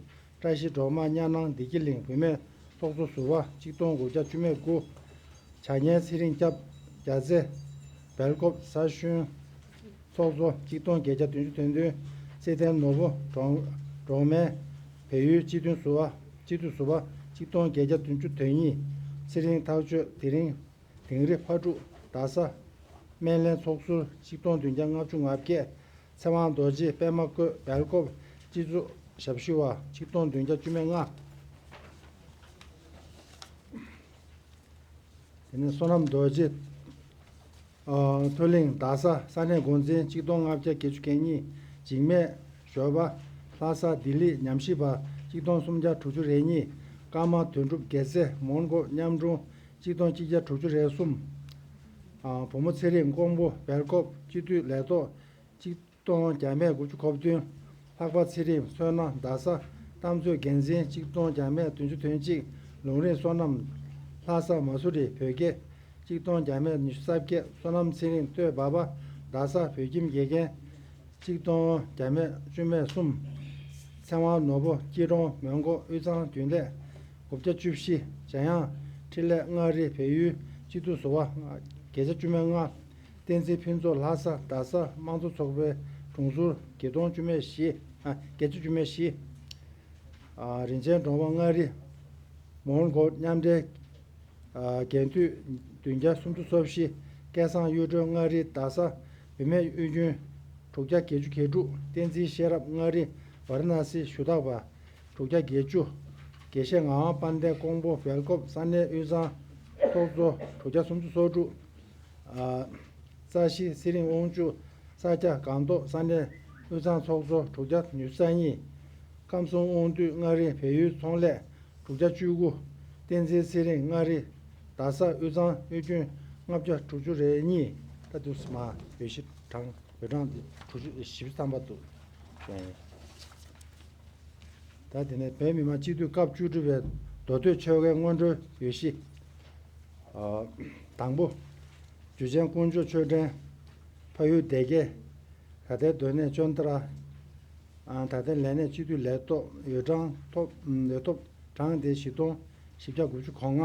བཀྲ་ཤིས་སྒྲོལ་མ་གཉའ་ནང་བདེ་སྐྱིད་གླིང་བུད་མེད་ཚོགས་གཙོ་ཟུར་པ་གཅིག་སྟོང་དགུ་བརྒྱ་བཅུ་མེད་དགུ། བྱ་ངན་ཚེ་རིང་སྐྱབས་རྒྱ་རྩེ་སྦེལ་ཀོབ་ས་གཞོན་ཚོགས་གཙོ་གཅིག་སྟོང་བརྒྱད་བརྒྱ་བདུན་ཅུ་དོན་བདུན། ཚེ་བརྟན་ནོར་བུ་གྲོང་གྲོང་སྨན་བལ་ཡུལ་སྤྱི་འཐུས་ཟུར་པ་སྤྱི་འཐུས་ཟུར་པ་གཅིག་སྟོང་བརྒྱད་བརྒྱ་བདུན་ཅུ་དོན་གཉིས། ཚེ་རིང་ཐག་ཆོད་དེ་རིང་དིང་རི་ཕ་ཕྲུག་རྡ་ས་སྨན་བླའི་ཚོགས་ཟུར་གཅིག་སྟོང་བདུན་བརྒྱ་ལྔ་བཅུ་ང་བརྒྱད། ཚེ་དབང་རྡོ་རྗེ་པད་མ་བཀོད་སྦེལ་ཀོབ་སྤྱི་ཚོགས་ཞབས་ཞུ་བ་གཅིག་སྟོང་བདུན་བརྒྱ་བཅུ་མེད་ལྔ། དེ་ནས་བསོད་ནམས་རྡོ་རྗེ་ཨ་མཐོ་གླིང་རྡ་ས་ས་གནས་འགོ་འཛིན་གཅིག་སྟོང་ལྔ་བརྒྱ་བརྒྱད་ཅུ་གྱ་གཉིས། འཇིགས་མེད་ཞོལ་པ་ལྷ་ས་ལྡི་ལི་ཉམས་ཞིབ་པ་གཅིག་སྟོང་སུམ་བརྒྱ་དྲུག་ཅུ་རེ་གཉིས། ཀརྨ་དོན་གྲུབ་རྒྱལ་རྩེ་མོན་གྷོ་གཉམ་དྲུང་གཅིག་སྟོང་གཅིག་བརྒྱ་དྲུག་ཅུ་རེ་གསུམ། ཨ་བུ་མོ་ཚེ་རིང་ཀོང་པོ་སྦེལ་ཀོབ་སྤྱི་འཐུས་ལས་ཐོག་གཅིག་སྟོང་བརྒྱ་མེད་དགུ་བཅུ་གོ་བདུན། ལྷག་པ་ཚེ་རིང་བསོད་ནམས་རྡ་ས་གཏམ་མཛོད་འགན་འཛིན་གཅིག་སྟོང་བརྒྱ་མེད་བདུན་ཅུ་དོན་གཅིག། ལུང་རིགས་བསོད་ནམས་ལྷ་ས་མ་སུ་རི་བོད་དགེ་གཅིག་སྟོང་བརྒྱ་མེད་ཉི་ཤུ་རྩ་བརྒྱད། བསོད་ནམས་ཚེ་རིང་སྟོད་འབའ་པ་རྡ་ས་བོད་ཁྱིམ་དགེ་རྒན་གཅིག་སྟོང་བརྒྱ་མེད་བཅུ་མེད་གསུམ། ཚེ་དབང་ནོར་བུ་སྐྱིད་གྲོང་མོན་གྷོ་དབུས་གཙང་རྒྱུན་ལས་དགུ་བརྒྱ་བཅུ་བཞི། འཇམ་དབྱངས་འཕྲིན་ལས་མངའ་རིས་བལ་ཡུལ་སྤྱི་འཐུས་ཟུར་པ་བརྒྱད་བརྒྱ་བཅུ་མེད་ལྔ། བསྟན་འཛིན་ཕུན་ཚོགས་ལྷ་ས་རྡ་ས་དམངས་གཙོ་ཚོགས་པའི་དྲུང་ཟུར་བརྒྱད་སྟོང་བཅུ་མེད་བཞི། ཨ་བརྒྱད་ཅུ་བཅུ་མེད་བཞི། ཨ་རིན་ཆེན་སྒྲོལ་མ་མངའ་རིས་མོན་གྷོ་མཉམ་འབྲེལ་ཨ་རྒན་འཐུས་བདུན་བརྒྱ་སུམ་ཅུ་སོ་བཞི། སྐལ་བཟང་གཡུ་སྒྲོན་མངའ་རིས་རྡ་ས་བུད་མེད་དབུས་རྒྱུན་དྲུག་བརྒྱ་བརྒྱད་ཅུ་གྱ་དྲུག། བསྟན་འཛིན་ཤེས་རབ་མངའ་རིས་ཝཱ་ར་ཎ་སི་ཞུ་དག་པ་དྲུག་བརྒྱ་བརྒྱད་ཅུ། དགེ་བཤེས་ངག་དབང་དཔལ་ལྡན་ཀོང་པོ་སྦེལ་ཀོབ་ས་གནས་དབུས་གཙང་ཚོགས་གཙོ་དྲུག་བརྒྱ་སུམ་ཅུ་སོ་དྲུག། ཨ་རྩ་བཞི་ཚེ་རིང་དབང་ཕྱུག་ས་སྐྱ་སྒང་ཏོག་ས་གནས་དབུས་གཙང་ཚོགས་གཙོ་དྲུག་བརྒྱ་ཉི་ཤུ་རྩ་གཉིས། ཁམས་གསུམ་དབང་འདུས་མངའ་རིས་བལ་ཡུལ་ཚོང་ལས་དྲུག་བརྒྱ་བཅུ་དགུ། བསྟན་འཛིན་ཚེ་རིང་མངའ་རིས་རྡ་ས་དབུས་གཙང་དབུས་རྒྱུན་ལྔ་བརྒྱ་དྲུག་ཅུ་རེ་གཉིས། ད་དུས་སུ་མ་འོས་གཞི་གྲངས་འོས་གྲངས་འདི་དྲུག་ཅུ་བཞི་བཅུ་ཐམ་པ་འདུག་ཡོང་ཡིན། ད་དེ་ནས་བོད་མི་མང་སྤྱི་འཐུས་སྐབས་བཅུ་དྲུག་པའི་མདོ་སྟོད་ཆོལ་ཁའི་སྔོན་འགྲོའི་འོས་གཞི། ཨ་དང་པོ། འཇུ་ཆེན་དཀོན་མཆོག་ཆོས་སྒྲོན། ཕ་ཡུལ་སྡེ་དགེ། ད་ལྟའི་སྡོད་གནས་ཅོན་ཏ་ར། ཨ་ད་ལྟའི་ལས་གནས་སྤྱི་འཐུས་ལས་ཐོག་འོས་གྲངས་ཐོབ་འོས་ཐོབ་གྲངས་དེ་བཞི་སྟོང་བཞི་བརྒྱ་དགུ་བཅུ་གོ་ལྔ།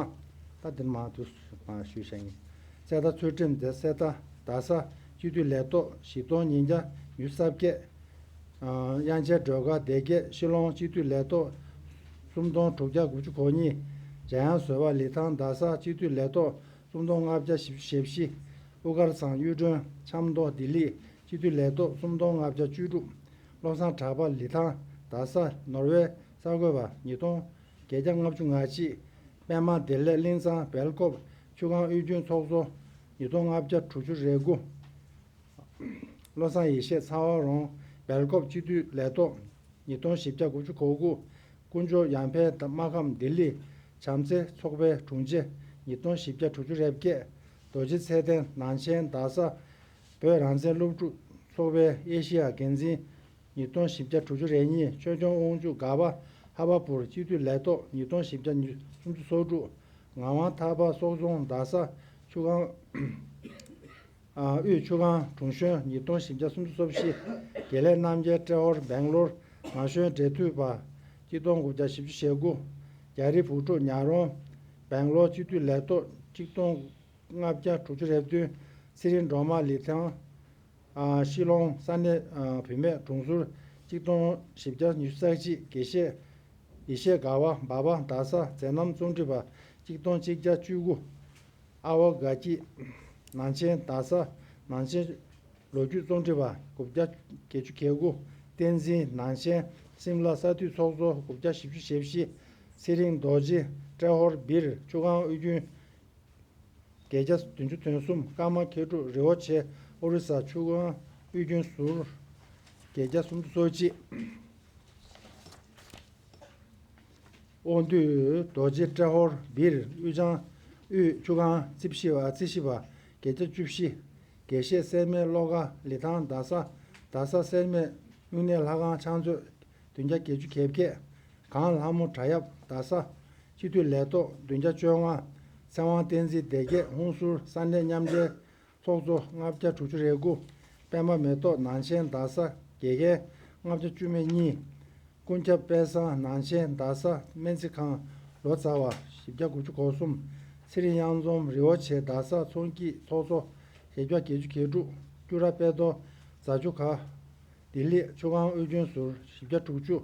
ད་འདིར་མ་དུ་མ་ཞུས་བཞག་ཡིན། རྩེ་ད་ཚུལ་ཁྲིམས་སྡེ་གསེར་རྟ་རྡ་ས་སྤྱི་འཐུས་ལས་ཐོག་བཞི་སྟོང་ཉིས་བརྒྱ་ཉི་ཤུ་རྩ་བརྒྱད། དབྱངས་ཅན་སྒྲོལ་དཀར་སྡེ་དགེ་ཤི་ལོང་སྤྱི་འཐུས་ལས་ཐོག་སུམ་སྟོང་དྲུག་བརྒྱ་དགུ་བཅུ་གོ་གཉིས། འཇམ་དབྱངས་བཟོད་པ་ལི་ཐང་རྡ་ས་སྤྱི་འཐུས་ལས་ཐོག་སུམ་སྟོང་ལྔ་བརྒྱ་བཞི་བཅུ་ཞེ་བཞི། དབུ་དཀར་ཚང་གཡུ་སྒྲོན་ཆབ་མདོ་ལྡི་ལི་སྤྱི་འཐུས་ལས་ཐོག་སུམ་སྟོང་ལྔ་བརྒྱ་བཅུ་དྲུག། བློ་བཟང་གྲགས་པ་ལི་ཐང་རྡ་ས་ནོར་ཝེ་གསར་འགོད་པ་ཉིས་སྟོང་བརྒྱད་བརྒྱ་ལྔ་བཅུ་ང་གཅིག། པད་མ་བདེ་ལེགས་གླིང་ཚང་སྦེལ་ཀོབ་ཆུ་སྒང་དབུས་རྒྱུན་ཚོགས་གཙོ་ཉིས་སྟོང་ལྔ་བརྒྱ་དྲུག་ཅུ་རེ་དགུ། བློ་བཟང་ཡེ་ཤེས་ཚ་བ་རོང་སྦེལ་ཀོབ་སྤྱི་འཐུས་ལས་ཐོག་ཉིས་སྟོང་བཞི་བརྒྱ་དགུ་བཅུ་གོ་དགུ། དཀོན་མཆོག་ཡར་འཕེལ་དང་སྨར་ཁམས་ལྡི་ལི་ བྱམས་བརྩེ་ཚོགས་པའི་དྲུང་ཆེ་ཉིས་སྟོང་བཞི་བརྒྱ་དྲུག་ཅུ་རེ་བརྒྱད། རྡོ་རྗེ་ཚེ་བརྟན་ནང་ཆེན་རྡ་ས་བོད་རང་བཙན་སློབ་ཕྲུག་ཚོགས་པའི་ཨེ་ཤི་ཡ་འགན་འཛིན་ཉིས་སྟོང་བཞི་བརྒྱ་དྲུག་ཅུ་རེ་གཉིས། ཆོས་སྐྱོང་དབང་ཕྱུག་མགར་པ་ལྷ་པ་པུར་སྤྱི་འཐུས་ལས་ཐོག་ཉིས་སྟོང་བཞི་བརྒྱ་སུམ་ཅུ་སོ་དྲུག། ངག་དབང་ཐར་པ་སོག་རྫོང་རྡ་ས་ཆུ་སྒང་ཨ་དབུས་ཆུ་སྒང་དྲུང་གཞོན་ཉིས་སྟོང་བཞི་བརྒྱ་སུམ་ཅུ་སོ་བཞི། དགེ་ལེགས་རྣམ་རྒྱལ་ཏྲེ་ཧོར་སྦེང་ལོར་ངག་གཞོན་འབྲེལ་མཐུད་པ་གཅིག་སྟོང་དགུ་བརྒྱ་བཞི་བཅུ་ཞེ་དགུ། རྒྱ་རི་བུ་ཕྲུག་ཉག་རོང་སྦེང་ལོར་སྤྱི་འཐུས་ལས་ཐོག་གཅིག་སྟོང་ལྔ་བརྒྱ་དྲུག་ཅུ་རེ་བདུན། ཚེ་རིང་སྒྲོལ་མ་ལི་ཐང་ཨ་ཤི་ལོང་ས་གནས་ཨ་བུད་མེད་དྲུང་ཟུར་གཅིག་སྟོང་བཞི་བརྒྱ་ཉི་ཤུ་རྩ་གཅིག། དགེ་བཤེས་ཡེ་ཤེས་དགའ་བ་འབའ་པ་རྡ་ས་མཛད་རྣམ་རྩོམ་སྒྲིག་པ་གཅིག་སྟོང་གཅིག་བརྒྱ་བཅུ་དགུ། ཨ་བ་དགའ་སྐྱིད་ནང་ཆེན་རྡ་ས་ནང་ཆེན་ལོ་རྒྱུས་རྩོམ་སྒྲིག་པ་དགུ་བརྒྱ་བརྒྱད་ཅུ་གྱ་དགུ། བསྟན་འཛིན་ནང་ཆེན་སིམ་ལ་ས་འཐུས་ཚོགས་གཙོ་དགུ་བརྒྱ་བཞི་བཅུ་ཞེ་བཞི། ཚེ་རིང་རྡོ་རྗེ་ཏྲེ་ཧོར་སྦིར་ཆུ་སྒང་དབུས་རྒྱུན་བརྒྱད་བརྒྱ་བདུན་ཅུ་དོན་གསུམ། ཀརྨ་མཁས་གྲུབ་རི་བོ་ཆེ་ཨོ་རི་ས་ཆུ་སྒང་དབུས་རྒྱུན་ཟུར་བརྒྱད་བརྒྱ་སུམ་ཅུ་སོ་གཅིག། དབང་འདུས་རྡོ་རྗེ་ཏྲེ་ཧོར་སྦིར་དབུས་ལྗང་དབུས་ཆུ་སྒང་རྩིབས་བཞི་པ་རྩིས་བཞི་པ་བརྒྱད་བརྒྱ་བཅུ་བཞི། དགེ་བཤེས་སེར་སྨད་བློ་དགའ་ལི་ཐང་རྡ་ས། རྡ་ས་སེར་སྨད་དངོས་གནས་ལྷ་ཁང་ཕྱག་མཛོད་བདུན་བརྒྱ་བརྒྱད་ཅུ་གྱ་བརྒྱད། གངས་ལྷ་མོ་བྲག་གཡབ་རྡ་ས་སྤྱི་འཐུས་ལས་ཐོག་བདུན་བརྒྱ་བཅོ་ལྔ། ཚེ་དབང་བསྟན་འཛིན་སྡེ་བརྒྱད་ཧུན་སུར་ས་གནས་མཉམ་འབྲེལ་ཚོགས་གཙོ་ལྔ་བརྒྱ་དྲུག་ཅུ་རེ་དགུ། པད་མ་མེ་ཏོག་ནང་ཆེན་རྡ་ས་དགེ་རྒན་ལྔ་བརྒྱ་བཅུ་མེད་གཉིས། ཀུན་ཁྱབ་དཔལ་བཟང་ནང་ཆེན་རྡ་ས་སྨན་རྩིས་ཁང་ལོ་ཙཱ་བ་བཞི་བརྒྱ་དགུ་ཅུ་གོ་གསུམ། ཚེ་རིང་གཡང་འཛོམས་རི་བོ་ཆེ་རྡ་ས་ཚོང་སྐྱིད་ཚོགས་གཙོ་བཞི་བརྒྱ་བརྒྱད་ཅུ་གྱ་དྲུག། སྐྱུ་ར་དཔལ་རྡོ་རྫ་ཆུ་ཁ། ལྡི་ལི་ཆུ་སྒང་དབུས་རྒྱུན་ཟུར་བཞི་བརྒྱ་དྲུག་ཅུ།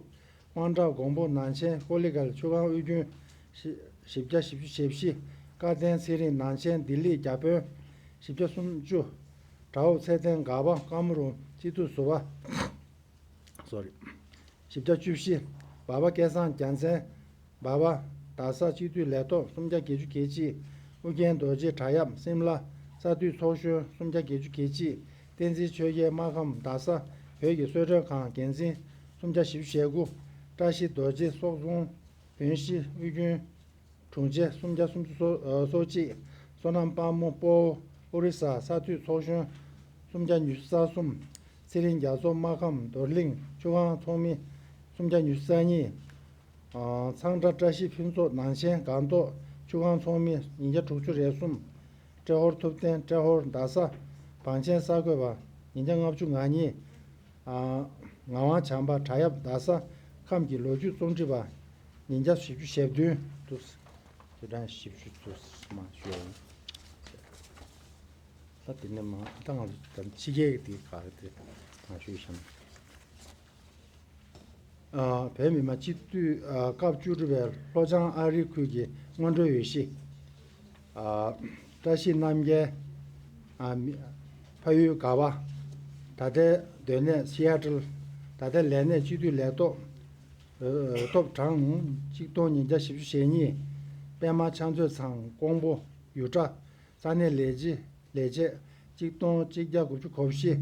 དབང་གྲགས་མགོན་པོ་ནང་ཆེན་ཀོ་ལི་གལ་ཆུ་སྒང་དབུས་རྒྱུན་བཞི་བཞི་བརྒྱ་བཞི་བཅུ་ཞེ་བཞི། སྐལ་ལྡན་ཚེ་རིང་ནང་ཆེན་ལྡི་ལི་བརྒྱ་དཔོན་བཞི་བརྒྱ་སུམ་ཅུ། གྲྭ་འོག་ཚེ་བརྟན་དགའ་པ་ཀ་མ་རུ་སྤྱི་འཐུས་ཟུར་པ། སོ་རི། བཞི་བརྒྱ་བཅུ་བཞི། འབའ་པ་སྐལ་བཟང་རྒྱལ་མཚན། འབའ་པ། རྡ་ས་སྤྱི་འཐུས་ལས་ཐོག་སུམ་བརྒྱ་བརྒྱད་ཅུ་གྱ་གཅིག། ཨུ་རྒྱན་རྡོ་རྗེ་བྲག་གཡབ་སིམ་ལ་ས་འཐུས་ཚོགས་གཞོན་སུམ་བརྒྱ་བརྒྱད་ཅུ་གྱ་གཅིག། བསྟན་འཛིན་ཆོས་རྒྱལ་སྨར་ཁམས་རྡ་ས་བོད་ཀྱི་གསོལ་མགྲོན་ཁང་འགན་འཛིན་སུམ་བརྒྱ་བཞི་བཅུ་ཞེ་དགུ། བཀྲ་ཤིས་རྡོ་རྗེ་སོག་རྫོང་བོན་གཞིས་དབུས་རྒྱུན་དྲུང་ཆེ་སུམ་བརྒྱ་སུམ་ཅུ་སོ་ཨ་སོ་གཅིག། བསོད་ནམས་དཔལ་མོ་སྤོ་བོ་ཨོ་རི་ས་ས་འཐུས་ཚོགས་གཞོན་སུམ་བརྒྱ་ཉི་ཤུ་རྩ་གསུམ། ཚེ་རིང་རྒྱ་མཚོ་སྨར་ཁམས་རྡོར་གླིང་ཆུ་སྒང་ཚོགས་མི་སུམ་བརྒྱ་ཉི་ཤུ་རྩ་གཉིས། ཨ་ཚང་སྒྲ་བཀྲ་ཤིས་ཕུན་ཚོགས་ནང་ཆེན་སྒང་ཏོག་ཆུ་སྒང་ཚོགས་མི་ཉིས་བརྒྱ་དྲུག་ཅུ་རེ་གསུམ། ཏྲེ་ཧོར་ཐུབ་བསྟན་ཏྲེ་ཧོར་རྡ་ས་བང་ཆེན་གསར་འགོད་པ་ཉིས་བརྒྱ་ལྔ་བཅུ་ང་གཉིས། ཨ་ངག་དབང་བྱམས་པ་བྲག་གཡབ་རྡ་ས་ཁམས་ཀྱི་ལོ་རྒྱུས་རྩོམ་སྒྲིག་པ་ཉིས་བརྒྱ་བཞི་བཅུ་ཞེ་བདུན་འདུག། དེ་དང་བཞི་བཅུ་འདུག་མ་ཞུ་ཡ་ཡིན། ད་དེ་ནས་མ་ད་ང་ཚོ་ད་ཕྱི་རྒྱལ་གྱི་དེ་ག་རེ་དེ་མ་ཞུས་བཞག་ན། ཨ་བོད་མི་མང་སྤྱི་འཐུས་ཨ་སྐབས་བཅུ་དྲུག་པའི་ལྷོ་བྱང་ཨ་རི་ཁུལ་གྱི་སྔོན་འགྲོའི་འོས་གཞི། ཨ་བཀྲ་ཤིས་རྣམ་རྒྱལ། ཨ་མི་ཕ་ཡུལ་ག་བ། ད་ལྟའི་སྡོད་གནས་སི་ཨ་ཏྲལ། ད་ལྟའི་ལས་གནས་སྤྱི་འཐུས་ལས་ཐོག་འོས་ཐོབ་གྲངས་གཅིག་སྟོང་ཉིས་བརྒྱ་བཞི་བཅུ་ཞེ་གཉིས། པད་མ་ཕྱག་མཛོད་ཚང་ཀོང་པོ་ཡུ་ཊ། ས་གནས་ལས་བྱེད་ལས་བྱེད་གཅིག་སྟོང་གཅིག་བརྒྱ་དགུ་བཅུ་གོ་བཞི།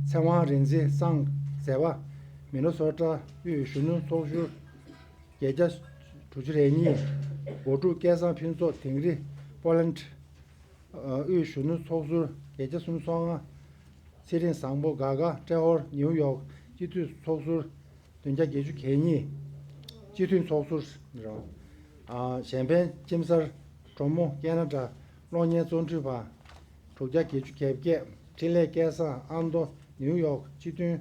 ཚེ་དབང་རིག་འཛིན་སངས་མཛད་པ་མི་ནོ་སོ་ཊ་དབུས་གཞོན་ནུ་ཚོགས་ཟུར་བརྒྱད་བརྒྱ་དྲུག་ཅུ་རེ་གཉིས། སྒོ་ཕྲུག་སྐལ་བཟང་ཕུན་ཚོགས་དིང་རི་པོ་ལན་ཌི་དབུས་གཞོན་ནུ་ཚོགས་ཟུར་བརྒྱད་བརྒྱ་སུམ་ཅུ་སོ་ལྔ། ཚེ་རིང་བཟང་པོ་དགའ་དགའ་ཏྲེ་ཧོར་ནིའུ་ཡོག་སྤྱི་འཐུས་ཚོགས་ཟུར་བདུན་བརྒྱ་བརྒྱད་ཅུ་གྱ་གཉིས། སྤྱི་འཐུས་ཚོགས་ཟུར་རང་། ཨ་གཞན་ཕན་ཁྱིམ་གསར་གྲོ་མོ་ཁེ་ན་ཌ་གློག་བརྙན་རྩོམ་སྒྲིག་པ་དྲུག་བརྒྱ་བརྒྱད་ཅུ་གྱ་བརྒྱད། འཕྲིན་ལས་སྐལ་བཟང་ཨ་མདོ་ནིའུ་ཡོག་སྤྱི་མཐུན་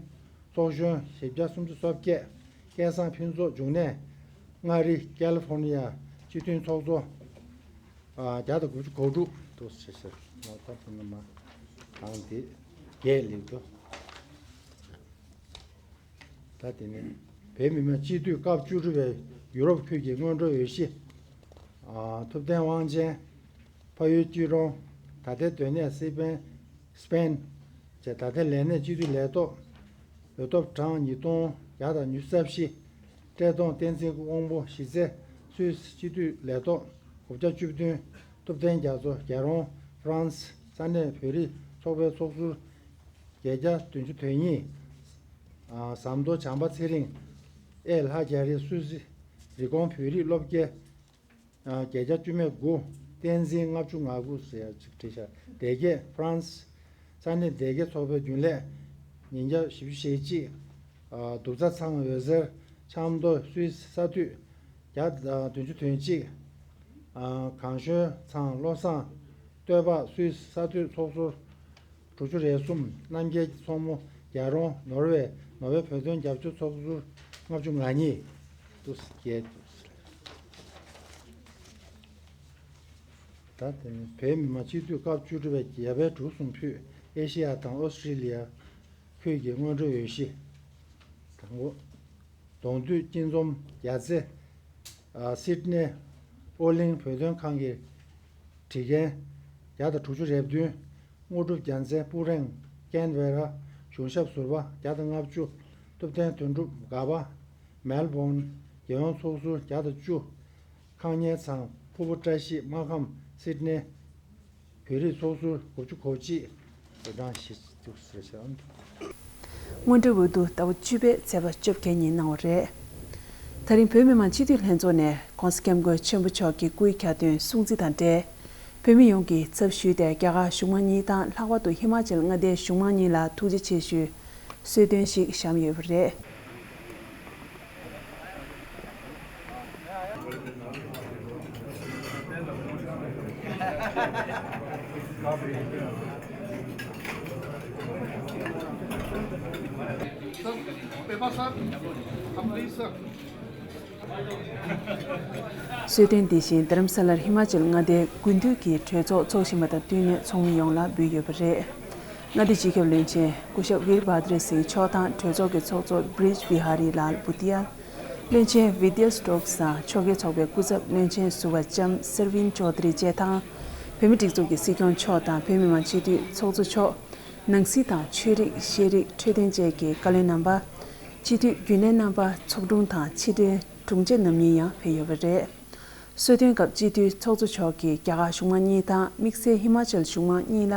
ཚོགས་གཞོན་བཞི་བརྒྱ་སུམ་ཅུ་སོ་བརྒྱད། སྐལ་བཟང་ཕུན་ཚོགས་འབྱུང་གནས་མངའ་རིས་ཀ་ལི་ཧྥོར་ནི་ཡ་སྤྱི་མཐུན་ཚོགས་གཙོ། ཨ་བརྒྱ་དང་དགུ་བཅུ་གོ་དྲུག་འདུག་ཟེར་ཟེར། ང་ད་དེ་ནས་མ་གང་དེ་བརྒྱད་ལེགས་འདུག། ད་དེ་ནས་བོད་མི་མང་སྤྱི་འཐུས་སྐབས་བཅུ་དྲུག་པའི་ཡུ་རོབ་ཁུལ་གྱི་སྔོན་འགྲོ་འོས་གཞི། ཨ་ཐུབ་བསྟན་དབང་ཆེན། ཕ་ཡུལ་སྐྱིད་གྲོང་། ད་ལྟའི་སྡོད་གནས་སི་པན། སི་པན། བཅས་ད་ལྟའི་ལས་གནས་སྤྱི་འཐུས་ལས་ཐོག་འོས་ཐོབ་གྲངས་ཉིས་སྟོང་བརྒྱ་དང་ཉི་ཤུ་རྩ་བཞི། བཀྲས་མཐོང་བསྟན་འཛིན་དབང་པོ་གཞིས་རྩེ་སུད་སི་སྤྱི་འཐུས་ལས་ཐོག་དགུ་བརྒྱ་བཅུ་བདུན། ཐུབ་བསྟན་རྒྱ་མཚོ་རྒྱལ་རོང་ཧྥ་རན་སི་ས་གནས་བོད་རིགས་ཚོགས་པའི་ཚོགས་ཟུར་བརྒྱད་བརྒྱ་བདུན་ཅུ་དོན་གཉིས། ཨ་ཟམ་མདོ་བྱམས་པ་ཚེ་རིང་། ཨེ་ལྷ་རྒྱ་རི་སུད་སི་རི་ཀོན་བོད་རིགས་སློབ་སྐྱེ་ བརྒྱད་བརྒྱ་བཅུ་མེད་དགུ། བསྟན་འཛིན་ལྔ་བཅུ་ང་དགུ་ཟེར་ཡ་ཅིག་བྲིས་ཤག་སྡེ་དགེ་ཧྥ་རན་སི། ས་གནས་སྡེ་དགེ་ཚོགས་པའི་རྒྱུན་ལས་ཉིས་བརྒྱ་བཞི་བཅུ་ཞེ་གཅིག་དུག་རྩ་ཚང་འོད་ཟེར་ཆབ་མདོ་སུད་སི་ས་འཐུས་བརྒྱ་བདུན་ཅུ་དོན་གཅིག་གངས་ཞོལ་ཚང་བློ་བཟང་སྟོད་འབག་སུད་སི་ས་འཐུས་ཚོགས་ཟུར་དྲུག་ཅུ་རེ་གསུམ། རྣམ་རྒྱལ་གྱི་མཚོ་མོ་རྒྱལ་རོང་ནོར་ཝེ་ནོར་ཝེ་བོད་དོན་རྒྱབ་སྐྱོར་ཚོགས་ཟུར་ལྔ་བཅུ་ང་གཉིས་འདུག་ཟེར། ད་དེ་ནི་བོད་མི་མང་སྤྱི་འཐུས་སྐབས་བཅུ་དྲུག་པའི་རྒྱལ་བའི་འབྲུ་གསུམ་ཕུད་ཨེ་ཤེ་ཡ་དང་ཨོ་སི་ཀྲི་ལི་ཡ་ཁུལ་གྱི་སྔོན་འགྲོའི་འོས་གཞི། དང་པོ། གདོང་འདུས་སྐྱིད་འཛོམས་རྒྱལ་རྩེ། ཨ་སིད་ནེ་ཨོ་གླིང་བོད་དོན་ཁང་གི་བྲིས་མཁན་བརྒྱ་དང་དྲུག་ཅུ་རེ་བདུན། དངོས་གྲུབ་རྒྱལ་མཚན་སྤུ་རེང་ཀན་བེ་ར། གཞུང་ཞབས་ཟུར་པ་བརྒྱ་དང་ལྔ་བཅུ། ཐུབ་བསྟན་དོན་གྲུབ་སྒ་པ། མེལ་བོན། རྒྱལ་ཡོངས་ཚོགས་ཟུར་བརྒྱ་དང་བཅུ། ཁང་ཉལ་ཚང་ཕུར་བུ་བཀྲ་ཤིས་སྨར་ཁམས་སིད་ནེ། བོད་རིགས་ཚོགས་ཟུར་དགུ་བཅུ་གོ་གཅིག་རེ་གྲངས་བཞི་བཅུ་ཟེར་བྱས། སྔོན་འགྲོའི་འོས་བསྡུ་ཟླ་བ་བཅུ་པའི་ཚེས་པ་བཅོ་བརྒྱད་ཉིན་གནང་བ་རེད། ད་རིང་བོད་མི་མང་སྤྱི་འཐུས་ལྷན་ཚོགས་ནས་༸གོང་ས་༸སྐྱབས་མགོན་ཆེན་པོ་མཆོག་གི་སྐུའི་གྱ་སྟོན་སྲུང་བརྩི་དང་འབྲེལ། བོད་མི་ཡོངས་ཀྱི་ཚབ་ཞུས་ཏེ་རྒྱ་གར་གཞུང་མང་གཉིས་དང་ལྷག་པར་དུ་ཧི་མ་ཅལ་མངའ་སྡེའི་གཞུང་མང་གཉིས་ལ་ཐུགས་རྗེ་ཆེ་ཞུའི་གསོལ་སྟོན་ཞིག་བཤམས་ཡོད་པ་རེད། གསོལ་སྟོན་འདི་བཞིན་རྡ་རམ་ས་ལར་ཧི་མ་ཅལ་མངའ་སྡེའི་དགུན་དུས་ཀྱི་གྲོས་ཚོགས་འཚོགས་བཞིན་པ་དང་བསྟུན་ནས་ཚོགས་མི་ཡོངས་ལ་འབུལ་ཡོད་པ་རེད། མངའ་སྡེ་སྤྱི་ཁྱབ་བློན་ཆེན་སྐུ་ཞབས་ཝིར་བྷ་དྲ་སིང་མཆོག་དང་གྲོས་ཚོགས་ཀྱི་ཚོགས་གཙོ་བི་རིཇ་བི་ཧ་རི་ལཱལ་བྷུ་ཏི་ཡལ། བློན་ཆེན་བི་དི་ཡ་སི་ཊོག་སི་དང་ཕྱོགས་འགལ་ཚོགས་པའི་སྐུ་ཚབ་བློན་ཆེན་ཟུར་པ་ལྕམ་སར་ཝིན་ཅོ་དྷ་རི་བཅས་དང་། བོད་མིའི་སྒྲིག་འཛུགས་ཀྱི་སྲིད་སྐྱོང་མཆོག་དང་བོད་མི་མང་སྤྱི་འཐུས་ཚོགས་གཙོ་མཆོག་ནང་སྲིད་དང་ཆོས་རིག་ཤེས་རིག་འཕྲོད་བསྟེན་བཅས་ཀྱི་བཀའ་བློན་རྣམ་པ། སྤྱི་འཐུས་རྒྱུན་ལས་རྣམ་པ། ཚོགས་དྲུང་དང་ཕྱི་དྲིལ་དྲུང་ཆེ་རྣམ་གཉིས་ཡང་ཕེབས་ཡོད་པ་རེད། གསོལ་སྟོན་སྐབས་སྤྱི་འཐུས་ཚོགས་གཙོ་མཆོག་གིས་རྒྱ་གར་གཞུང་མང་གཉིས་དང་དམིགས་བསལ་ཧི་མ་ཅལ་གཞུང་མང་གཉིས་ལ།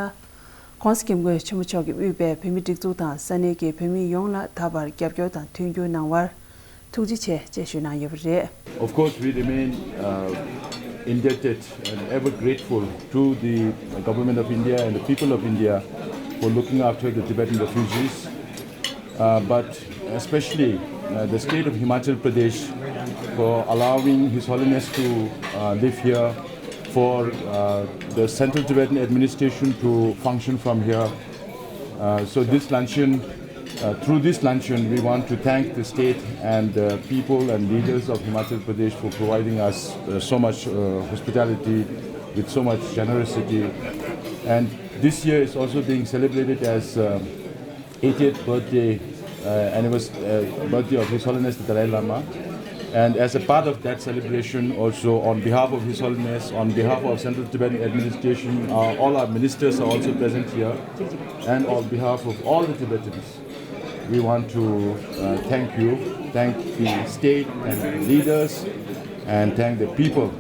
༸གོང་ས་༸སྐྱབས་མགོན་ཆེན་པོ་མཆོག་གིས་དབུས་པའི་བོད་མིའི་སྒྲིག་འཛུགས་དང་ས་གནས་ཀྱི་བོད་མི་ཡོངས་ལ་ད་བར་རྒྱབ་སྐྱོར་དང་མཐུན་འགྱུར་གནང་བར་ཐུགས་རྗེ་ཆེ་ཅེས་ཞུས་གནང་ཡོད་པ་རེད། Of course, we remain uh, indebted and ever grateful to the Government of India and the people of India for looking after the Tibetan refugees. Uh, but especially uh, the state of Himachal Pradesh for allowing His Holiness to uh, live here, for uh, the Central Tibetan Administration to function from here. Uh, so this luncheon, uh, through this luncheon, we want to thank the state and the people and leaders of Himachal Pradesh for providing us uh, so much uh, hospitality with so much generosity. And this year is also being celebrated as uh, eightieth birthday uh, anniversary, uh, birthday of His Holiness the Dalai Lama. And as a part of that celebration, also on behalf of His Holiness, on behalf of Central Tibetan Administration, uh, all our ministers are also present here. And on behalf of all the Tibetans, we want to uh, thank you, thank the state and the leaders, and thank the people of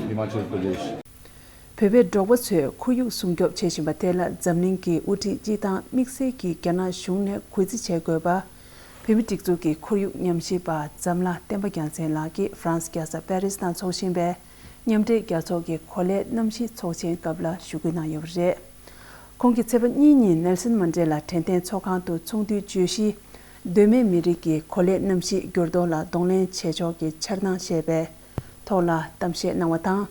Himachal Pradesh. བོད་པའི་འབྲོག་པ་ཚོས་ཁོར་ཡུག་སྲུང་སྐྱོབ་བྱེད་བཞིན་པ་དེ་ལ་འཛམ་གླིང་གི་དབུ་ཁྲིད་སྤྱི་དང་དམིགས་བསལ་གྱིས་རྒྱ་ནག་གཞུང་ནས་གུས་བརྩི་བྱེད་དགོས་པ། བོད་མིའི་སྒྲིག་འཛུགས་ཀྱི་ཁོར་ཡུག་ཉམས་ཞིབ་པ་འཛམ་ལྷ་བསྟན་པ་རྒྱལ་མཚན་ལགས་ཀྱིས་ཧྥ་རན་སི་རྒྱལ་ས་པེ་རིས་ནང་འཚོགས་བཞིན་པའི་མཉམ་འབྲེལ་རྒྱལ་ཚོགས་ཀྱི་གོ་ལའི་གནམ་གཤིས་ཚོགས་ཆེན་སྐབས་ལ་ཞུ་སྐུལ་གནང་ཡོད་པ་རེད། ཁོང་གིས་ཚེས་པ་གཉིས་ཉིན་ནེལ་སོན་མན་ཌེ་ལ་དྲན་རྟེན་ཚོགས་ཁང་དུ་ཚོགས་འདུའི་བརྗོད་གཞི། གདོད་མའི་མི་རིགས་ཀྱི་གོ་ལའི་གནམ་གཤིས་འགྱུར་ལྡོག་ལ་གདོང་ལེན་བྱེད་ཕྱོགས་ཀྱི་འཆར་སྣང་ཞེས་པའི་ཐོག་ལ་གཏམ་བཤད་གནང་བ་དང་།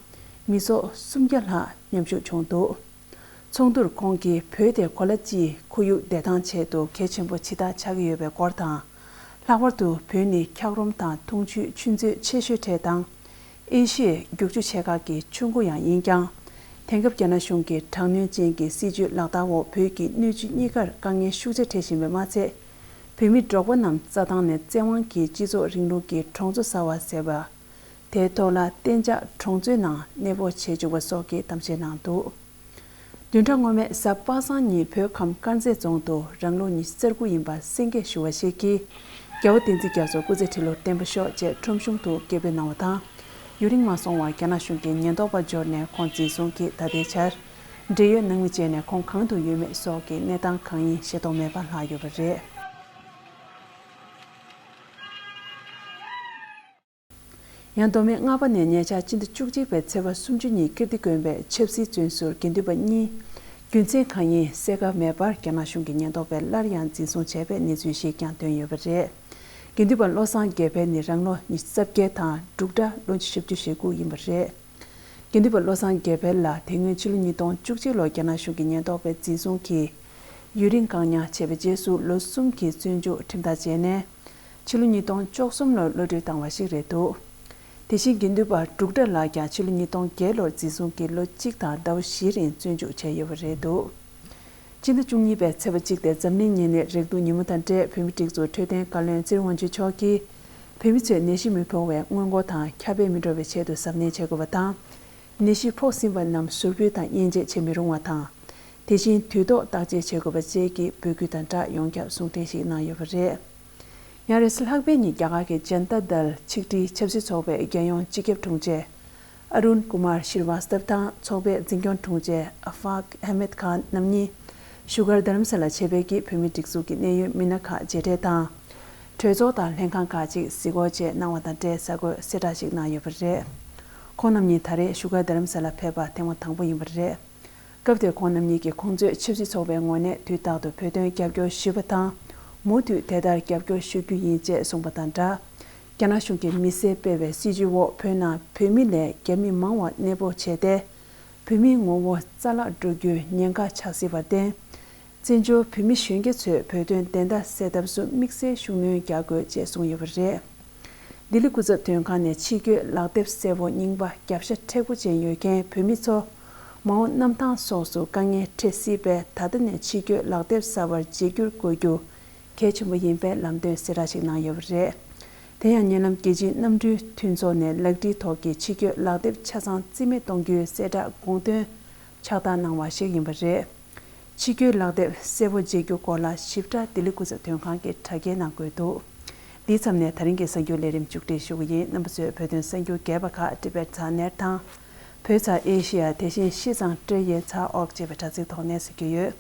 མི་སོགས་སུམ་བརྒྱ་ལྷག་མཉམ་ཞུགས་བྱུང་འདུག་ཚོགས་འདུར་ཁོང་གིས་བོད་དེ་གོ་ལ་སྤྱིའི་ཁོར་ཡུག་བདེ་ཐང་ཆེད་དུ་གལ་ཆེན་པོ་ཇི་ལྟར་ཆགས་ཀྱི་ཡོད་པའི་སྐོར་དང་། ལྷག་པར་དུ་བོད་ནི་འཁྱགས་རོམ་དང་འཐུང་ཆུའི་ཆུ་མཛོད་ཆེ་ཤོས་གྲས་དང་། ཨེ་ཤི་ཡའི་རྒྱུག་ཆུ་ཆེ་ཁག་གི་ཆུ་མགོ་ཡང་ཡིན་ཀྱང་། དེང་སྐབས་རྒྱ་ནག་གཞུང་གི་དྲག་གནོན་ཅན་གྱི་སྲིད་བྱུས་ལག་བསྟར་འོག་བོད་ཀྱི་སྣོད་བཅུད་གཉིས་ཀར་དཀའ་ངལ་ཤུགས་ཆེ་འཕྲད་བཞིན་པ་མ་ཚད། བོད་མི་འབྲོག་པ་རྣམས་རྩྭ་ཐང་ནས་བཙན་དབང་གིས་སྤྱི་ཚོགས་རིང་ལུགས་ཀྱི་གྲོང་ཚོ་གསར་བ་ཟེར་བ། དེའི་ཐོག་ལ་གཏན་འཇགས་གྲོང་ཚོའི་ནང་གནས་སྤོ་བྱེད་བཅུག་པ་སོགས་ཀྱི་གཏམ་བཤད་གནང་འདུག་བདུན་ཕྲག་སྔོན་མའི་གཟའ་པ་སངས་ཉིན་བོད་ཁམས་དཀར་མཛེས་རྫོང་དུ་རང་ལོ་ཉི་ཤུ་རྩ་དགུ་ཡིན་པ་སེང་གེ་ཞུ་བ་ཞིག་གིས་རྒྱལ་བ་བསྟན་འཛིན་རྒྱ་མཚོ་སྐུ་ཚེ་ཁྲི་ལོར་བརྟན་པར་ཤོག་ཅེས་ཁྲོམ་གཞུང་དུ་སྐད་འབོད་གནང་བ་དང་། ཡུན་རིང་མ་སོང་བར་རྒྱ་ནག་གཞུང་གིས་ཉེན་རྟོག་པ་འབྱོར་ནས་ཁོང་འཛིན་བཟུང་གིས་ད་ལྟའི་ཆར་འབྲེལ་ཡོད་ནང་མི་བཅས་ནས་ཁོང་གང་དུ་ཡོད་མེད་སོགས་ཀྱི་གནས་སྟངས་གང་ཡིན་ཤེས་རྟོགས་མེད་པར་ལྷག་ཡོད་པ་རེད། ཡང་མདོ་སྨད་རྔ་པ་ནས་ཉེ་ཆར་སྤྱི་ཟླ་བཅུ་གཅིག་པའི་ཚེས་པ་སུམ་ཅུ་ཉིན་ཀིརྟི་དགོན་པའི་ཆབ་སྲིད་བཙོན་ཟུར་དགེ་འདུན་པ་གཉིས་རྒྱུ་མཚན་གང་ཡིན་གསལ་ཁ་མེད་པར་རྒྱ་ནག་གཞུང་གི་ཉེན་རྟོག་པས་སླར་ཡང་འཛིན་བཟུང་བྱས་པའི་གནས་ཚུལ་ཞིག་ཀྱང་ཐོན་ཡོད་པ་རེད། དགེ་འདུན་པ་བློ་བཟང་དགེ་འཕེལ་ནི་རང་ལོ་ཉི་ཤུ་རྩ་བརྒྱད་དང་འབྲུག་སྒྲ་ལོ་ཉི་ཤུ་ཞེ་དགུ་ཡིན་པ་རེད། དགེ་འདུན་པ་བློ་བཟང་དགེ་འཕེལ་ལ་དེ་སྔོན་ཕྱི་ལོ་ཉིས་སྟོང་བཅུ་གཅིག་ལོར་རྒྱ་ནག་གཞུང་གི་ཉེན་རྟོག་པས་འཛིན་བཟུང་གིས་ཡུན་རིང་བཀག་ཉར་བྱས་པའི་རྗེས་སུ་ལོ་གསུམ་གྱི་བཙོན་འཇུག་ཁྲིམས་ཐག་བཅད་ནས། ཕྱི་ལོ་ཉིས་སྟོང་བཅུ་གསུམ་ལོར་གློད་གྲོལ་བཏང་བ་ཞིག་རེད་འདུག་དེ་བཞིན་དགེ་འདུན་པ་འབྲུག་སྒྲ་ལགས་ཀྱང་ཕྱི་ལོ་ཉིས་སྟོང་བརྒྱད་ལོར་འཛིན་བཟུང་གིས་ལོ་གཅིག་དང་ཟླ་བ་བཞི་རིང་བཙོན་འཇུག་བྱས་ཡོད་པ་རེད་འདུག་སྤྱི་ཟླ་བཅུ་གཉིས་པའི་ཚེས་པ་གཅིག་སྟེ་འཛམ་གླིང་ཉེ་གནས་རེག་དུག་ཉིན་མོ་དང་འབྲེལ་བོད་མིའི་སྒྲིག་འཛུགས་འཕྲོད་བསྟེན་བཀའ་བློན་ཚེ་རིང་དབང་ཕྱུག་མཆོག་གིས། བོད་མི་ཚོས་ནད་གཞི་མི་ཕོག་པའི་སྔོན་འགོག་དང་ཁྱབ་སྤེལ་མི་འགྲོ་བའི་ཆེད་དུ་གཟབ་ནན་བྱེད་དགོས་པ་དང་། ནད་གཞི་ཕོག་ཟིན་པ་རྣམས་ཟུར་ཕུད་དང་དབྱེ་འབྱེད་བྱེད་མི་རུང་བ་དང་། དེ་བཞིན་དུས་ཐོག་བརྟག་དཔྱད་བྱེད་དགོས་པ་བཅས་ཀྱི་འབོད་སྐུལ་དང་སྦྲགས་ཡོངས་ཁྱབ་གསུང་འཕྲིན་ཞིག་གནང་ཡོད་པ་རེད། ཡང་རེས་གཟའ་ལྷག་པའི་ཉིན་རྒྱ་གར་གྱི་ཇན་ཏ་དལ་ཆིག་སྒྲིལ་ཆབ་སྲིད་ཚོགས་པའི་རྒྱལ་ཡོངས་སྤྱི་ཁྱབ་དྲུང་ཆེ། ཨ་རུན་ཀུ་མར་ཤྲི་ཝ་སྟབ་དང་ཚོགས་པའི་འཛིན་སྐྱོང་དྲུང་ཆེ་ཨ་ཧྥག་ཨ་མེད་ཁཱན་རྣམ་གཉིས་བཞུགས་སྒར་རྡ་རམ་ས་ལ་བྱེད་པའི་གི་བོད་མིའི་སྒྲིག་འཛུགས་ཀྱི་གནད་ཡོད་མི་སྣ་ཁག་མཇལ་འཕྲད་དང་། གྲོས་ཚོགས་དང་ལྷན་ཁང་ཁག་ཅིག་གཟིགས་སྐོར་བཅས་གནང་བ་དང་འབྲེལ་གསར་འགོད་གསལ་བསྒྲགས་ཤིག་གནང་ཡོད་པ་རེད། ཁོང་རྣམ་གཉིས་ད་རེས་བཞུགས་སྒར་རྡ་རམ་ས་ལ་ཕེབས་པ་ཐེངས་མ་དང་པོ་ཡིན་པ་རེད། སྐབས་དེར་ཁོང་རྣམ་གཉིས་ཀྱིས་ཁོང་ཚོས་ཆབ་སྲིད་ཚོགས་པའི་ངོས་ནས་དུས་རྟག་ཏུ་བོད་དོན་རྒྱབ་སྐྱོར་ཞུས་པ་དང་། མུ་མཐུད་དེ་ལྟར་རྒྱབ་སྐྱོར་ཞུ་རྒྱུ་ཡིན་ཅེས་གསུངས་པ་དང་སྦྲགས། རྒྱ་ནག་གཞུང་གིས་མི་སེར་སྤེལ་བའི་སྲིད་བྱུས་འོག་བོད་ནང་བོད་མི་ལས་རྒྱ་མི་མང་བ་གནས་སྤོ་བྱས་ཏེ། བོད་མིའི་ངོ་བོ་རྩ་བརླག་འགྲོ་རྒྱུའི་ཉེན་ཁ་ཆགས་སྲིད་པར་བརྟེན། བཙན་བྱོལ་བོད་མི་གཞོན་སྐྱེས་ཚོས་བོད་དོན་བདེན་མཐའ་གསལ་ཐབས་སུ་དམིགས་བསལ་ཤུགས་སྣོན་རྒྱག་དགོས་ཅེས་གསུངས་ཡོད་པ་རེད། ལྡི་ལི་སྐུ་ཚབ་དོན་ཁང་ནས་ཕྱི་སྐྱོད་ལག་དེབ་གསལ་པོ་རྙིང་པ་བརྒྱ་ཆ་མཁྲེགས་པོ་ཅན་ཡོད་མཁན་བོད་མི་ཚོ་མ་འོངས་གནམ་ཐང་སོགས་སུ་དཀའ་ངལ་འཕྲད་སྲིད་པས། ད་ལྟ་ནས་ཕྱི་སྐྱོད་ལག་དེབ་གསར་པར་བརྗེ་བསྒྱུར་དགོས་རྒྱུ་གལ་ཆེན་པོ་ཡིན་པའི་ལམ་སྟོན་གསལ་བསྒྲགས་ཤིག་གནང་ཡོད་པ་རེད། དེ་ཡང་ཉེ་ལམ་རྒྱལ་སྤྱིའི་གནམ་གྲུའི་མཐུན་ཚོགས་ནས་ལག་བྲིས་ཐོག་གི་ཕྱི་སྐྱོད་ལག་དེབ་ཆ་ཚང་རྩིས་མེད་གཏོང་རྒྱུའི་གསལ་བསྒྲགས་དགོངས་དོན་ཕྱག་བསྟར་གནང་བ་ཞིག་ཡིན་པ་རེད། ཕྱི་སྐྱོད་ལག་དེབ་གསལ་པོ་བརྗེ་རྒྱུ་སྐོར་ལ་ཞིབ་ཕྲ་ལྡི་ལི་སྐུ་ཚབ་དོན་ཁང་གི་དྲ་རྒྱའི་ནང་འགོད་འདུག་འདིའི་མཚམས་ནས་ད་རིང་གི་གསར་འགྱུར་ལས་རིམ་མཇུག་སྒྲིལ་ཞུ་གི་ཡིན། རྣམ་པ་ཚོས་བོད་དོན་གསར་འགྱུར་རྒྱས་པ་ཁག་ཊི་བེཊ་ཚ་ནེཊ་དང་། བོད་ཚ་ཨེ་ཤི་ཡ། དེ་བཞིན་ཤིས་ཙང་ཀྲེ་ཡེ་ཚ་ཨོར་ཅེས་པའི་དྲ་ཚིགས་ཐོག་ནས་གཟིགས་རྒྱུ་ཡོད།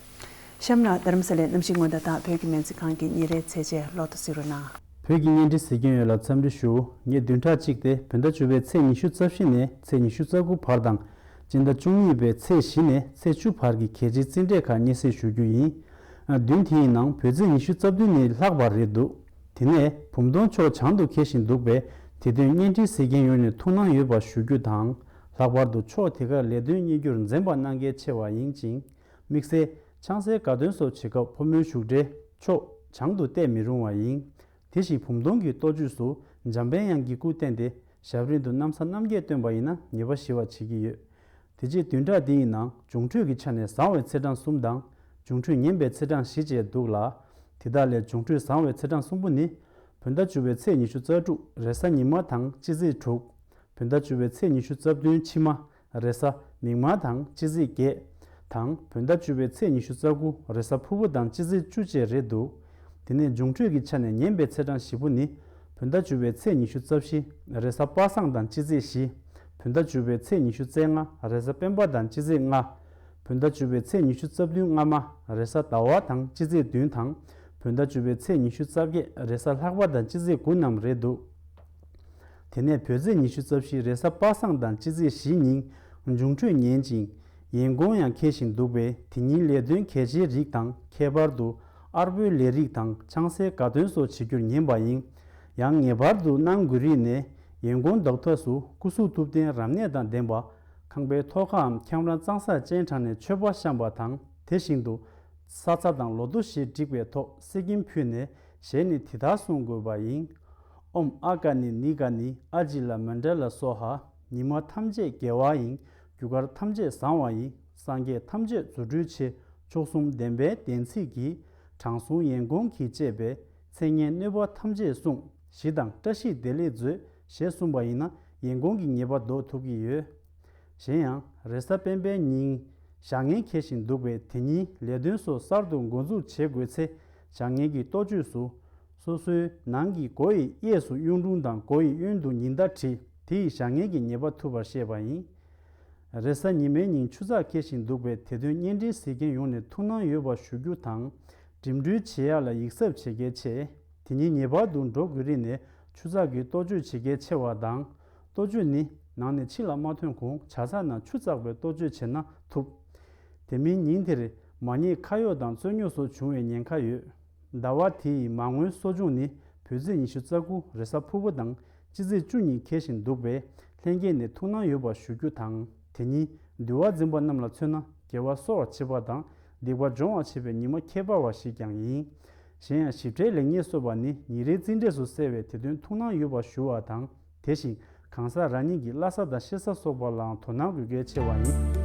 གཤམ་ལ་རྡ་རམ་ས་ལའི་གནམ་གཤིས་སྔོན་བརྡ་དང་བོད་ཀྱི་སྨན་རྩིས་ཁང་གི་ཉིན་རེའི་ཚད་ཆེན་ལོ་ཐོ་གཟིགས་རོགས་གནང་། བོད་ཀྱི་བརྙན་འཕྲིན་གཟིགས་མཁན་ཡོངས་ལ་འཚམས་འདྲི་ཞུ། ངས་བདུན་ཕྲག་གཅིག་སྟེ་བོད་ཟླ་བཅུ་པའི་ཚེས་ཉི་ཤུ་རྩ་བཞི་ནས་ཚེས་ཉི་ཤུ་རྩ་དགུ་བར་དང་། སྤྱི་ཟླ་བཅུ་གཉིས་པའི་ཚེས་བཞི་ནས་ཚེས་བཅུ་བར་གྱི་གལ་ཆེའི་རྩིས་འབྲས་ཁག་སྙན་སེང་ཞུ་རྒྱུ་ཡིན། བདུན་དེའི་ནང་བོད་ཚེས་ཉི་ཤུ་རྩ་བདུན་ནས་ལྷག་པ་རེད་འདུག་དེ་ནས་བུམ་སྟོང་ཕྱོགས་བྱང་དུ་འཁེལ་བཞིན་འདུག་པས། དེ་དོན་བརྙན་འཕྲིན་གཟིགས་མཁན་ཡོངས་ནས་ཐུགས་སྣང་ཡོད་པ་ཞུ་རྒྱུ་དང་། ལྷག་པར་དུ་ཕྱོགས་དེ་གར་ལས་དོན་གཉེར་རྒྱུར་འཛེམ་པ་གནང་གལ་ཆེ་བ་ཡིན་ཅིང་། དམིགས་བསལ་ཆང་སའི་དགའ་སྟོན་སོགས་བྱེད་སྐབས་ཕོ་མོའི་བཞུགས་གྲལ་ཕྱོགས་བྱང་དུ་གཏད་མི་རུང་བ་ཡིན། དེ་བཞིན་བུམ་སྟོང་གི་གཏོ་བཅོས་སུ་འཇམ་པའི་དབྱངས་ཀྱི་སྐུ་བསྟན་ཏེ་ཞབས་རིམ་དུ་གནམ་ས་སྣ་བརྒྱད་བཏོན་པ་ཡིན་ན་ཉེས་པ་ཞི་བ་བྱེད་ཀྱི་ཡོད། དེ་རྗེས་བདུན་ཕྲག་འདི་ཡི་ནང་འབྱུང་འཕྲོད་ཀྱི་ཆ་ནས་བཟང་བའི་ཚེས་གྲངས་གསུམ་དང་། འབྱུང་འཕྲོད་ངན་པའི་ཚེས་གྲངས་བཞི་བཅས་འདུག་ལ། དེ་དག་ལས་འབྱུང་འཕྲོད་བཟང་བའི་ཚེས་གྲངས་གསུམ་པོ་ནི། བོད་ཟླ་བཅུ་པའི་ཚེས་ཉི་ཤུ་རྩ་དྲུག་རེས་གཟའ་ཉི་མ་དང་སྤྱི་ཚེས་དྲུག་བོད་ཟླ་བཅུ་པའི་ཚེས་ཉི་ཤུ་རྩ་བདུན་ཕྱི་མ། རེས་གཟའ་མིག་དམར་དང་སྤྱི་ཚེས་བརྒྱད། དང་བོད་ཟླ་བཅུ་པའི་ཚེས་ཉི་ཤུ་རྩ་དགུ་རེས་གཟའ་ཕུར་བུ་དང་སྤྱི་ཚེས་བཅུ་བཅས་རེད་འདུག་དེ་ནས་འབྱུང་འཕྲོད་ཀྱི་ཆ་ནས་ངན་པའི་ཚེས་གྲངས་བཞི་པོ་ནི། བོད་ཟླ་བཅུ་པའི་ཚེས་ཉི་ཤུ་རྩ་བཞི་རེས་གཟའ་པ་སངས་དང་སྤྱི་ཚེས་བཞི། བོད་ཟླ་བཅུ་པའི་ཚེས་ཉི་ཤུ་རྩ་ལྔ་རེས་གཟའ་སྤེན་པ་དང་སྤྱི་ཚེས་ལྔ། བོད་ཟླ་བཅུ་པའི་ཚེས་ཉི་ཤུ་རྩ་བདུན་སྔ་མ་རེས་གཟའ་ཟླ་བ་དང་སྤྱི་ཚེས་བདུན་དང་། བོད་ཟླ་བཅུ་པའི་ཚེས་ཉི་ཤུ་རྩ་བརྒྱད་རེས་གཟའ་ལྷག་པ་དང་སྤྱི་ཚེས་དགུ་རྣམས་རེད་འདུག་དེ་ནས་བོད་ཚེས་ཉི་ཤུ་རྩ་བཞི་རེས་གཟའ་པ་སངས་དང་སྤྱི་ཚེས་བཞི་ཉིན་འབྱུང་འཕྲོད་ངན་ཅིང་ཡན་གོང་ཡང་འཁེལ་བཞིན་འདུག་པས། དེ་ཉིན་ལས་དོན་གལ་ཆེའི་རིགས་དང་ཁྱད་པར་དུ་ཨར་པོའི་ལས་རིགས་དང་ཆང་སའི་དགའ་སྟོན་སོགས་བྱེད་རྒྱུར་ཉན་པ་ཡིན། ཡང་ངེས་པར་དུ་གནང་དགོས་རིགས་ནས་ཡན་གོང་ལྡབ་ཐག་སུ་སྐུ་གཟུགས་ཐུབ་བསྟན་རབ་གནས་དང་ལྡན་པ། ཁང་པའི་ཐོག་ཁའམ་ཁྱམས་ར་གཙང་སར་སྤྱན་དྲངས་ནས་མཆོད་པ་བཤམས་པ་དང་དེ་བཞིན་དུ། ས་ཚྭ་དང་ལོ་ཏོག་ཞེས་བསྒྲིགས་པའི་ཐོག་གསེར་སྐྱེམས་ཕུལ་ནས་ཞལ་ནས་དེ་ལྟར་གསུང་དགོས་པ་ཡིན། ཨོཾ་ཨ་ཀ་ནི་ནི་ཀ་ནི་ཨ་ཇི་ལ་མཎྜ་ལ་སྭཱ་ཧཱ། ཉི་མ་ཐམས་ཅད་དགེ་བ་ཡིན། རྒྱུ་སྐར་ཐམས་ཅད་བཟང་བ་ཡིན། སངས་རྒྱས་ཐམས་ཅད་རྫུ་འཕྲུལ་ཆེ། མཆོག་གསུམ་བདེན་པའི་བདེན་ཚིག་གིས། དྲང་སྲོང་ཡན་གོང་གིས་བཅས་པའི། མཚན་སྙན་གནོད་པ་ཐམས་ཅད་བསྲུང་། ཞི་དང་བཀྲ་ཤིས་བདེ་ལེགས་མཛོད། ཞེས་གསུངས་པ་ཡིན་ན་ཡན་གོང་གི་ཉེས་པ་ཟློག་ཐུབ་ཀྱི་ཡོད། གཞན་ཡང་རེས་གཟའ་སྤེན་པའི་ཉིན་བྱ་ངན་འཁེལ་བཞིན་འདུག་པས། དེ་ཉིན་ལས་དོན་སོགས་གསར་དུ་འགོ་འཛུགས་བྱེད་དགོས་ཚེ་བྱ་ངན་གྱི་གཏོ་བཅོས་སུ། སོ་སོའི་ནང་གི་སྒོ་ཡི་གཡས་སུ་གཡུང་དྲུང་དང་སྒོ་ཡི་གཡོན་དུ་ཉི་ཟླ་བྲིས། དེ་ཡིས་བྱ་ངན་གྱི་ཉེས་པ་ཐུབ་པར་བཤད་པ་ཡིན། རེས་གཟའ་ཉི་མའི་ཉིན་ཆུ་ཚགས་འཁེལ་བཞིན་འདུག་པས། དེ་དོན་བརྙན་འཕྲིན་གཟིགས་མཁན་ཡོངས་ནས་ཐུགས་སྣང་ཡོད་པ་ཞུ་རྒྱུ་དང་། འགྲིམ་འགྲུལ་བྱེད་ཡག་ལ་ཡིད་གཟབ་བྱེད་གལ་ཆེ། དེ་ཉིན་ངེས་པར་དུ་འགྲོ་དགོས་རིགས་ནས་ཆུ་ཚགས་ཀྱི་གཏོ་བཅོས་བྱེད་གལ་ཆེ་བ་དང་། གཏོ་བཅོས་ནི་ནང་ནས་ཕྱི་ལ་མ་ཐོན་གོང་ཇ་ཚགས་ནང་ཆུ་བཙགས་པའི་གཏོ་བཅོས་བྱས་ན་ཐུབ། དེ་མིན་ཉིན་དེར་མ་ཉེས་ཁ་གཡོག་དང་རྩོད་རྙོག་སོགས་འབྱུང་བའི་ཉེན་ཁ་ཡོད། ཟླ་བ་དེ་ཡི་མ་དངུལ་གསོ་སྦྱོང་ནི་བོད་ཚེས་ཉི་ཤུ་རྩ་དགུ་རེས་གཟའ་ཕུར་བུ་དང་སྤྱི་ཚེས་བཅུ་གཉིས་འཁེལ་བཞིན་འདུག་པས། ལྷན་རྒྱས་ནས་ཐུགས་སྣང་ཡོད་པ་ཞུ་རྒྱུ་དང་། དེ་ཉིན་འདུལ་བ་འཛིན་པ་རྣམས་ལ་མཚོན་ན། དགེ་བ་གསོག་པར་བྱེད་པ་དང་སྡིག་པ་སྦྱོང་བར་བྱེད་པའི་ཉི་མ་ཁྱད་པར་བ་ཞིག་ཀྱང་ཡིན། གཞན་ཡང་ཞིབ་ཕྲའི་ལེགས་ཉེས་སོགས་པ་ནི་ཉིན་རེའི་རྩིས་འབྲས་སུ་གསལ་བས། དེ་དོན་ཐུགས་སྣང་ཡོད་པ་ཞུ་བ་དང་། དེ་བཞིན་གང་ཟག་རང་ཉིད་ཀྱི་བླ་གཟའ་དང་གཤེད་གཟའ་སོགས་པ་ལའང་དོ་སྣང་དགོས་གལ་ཆེ་བ་ཡིན།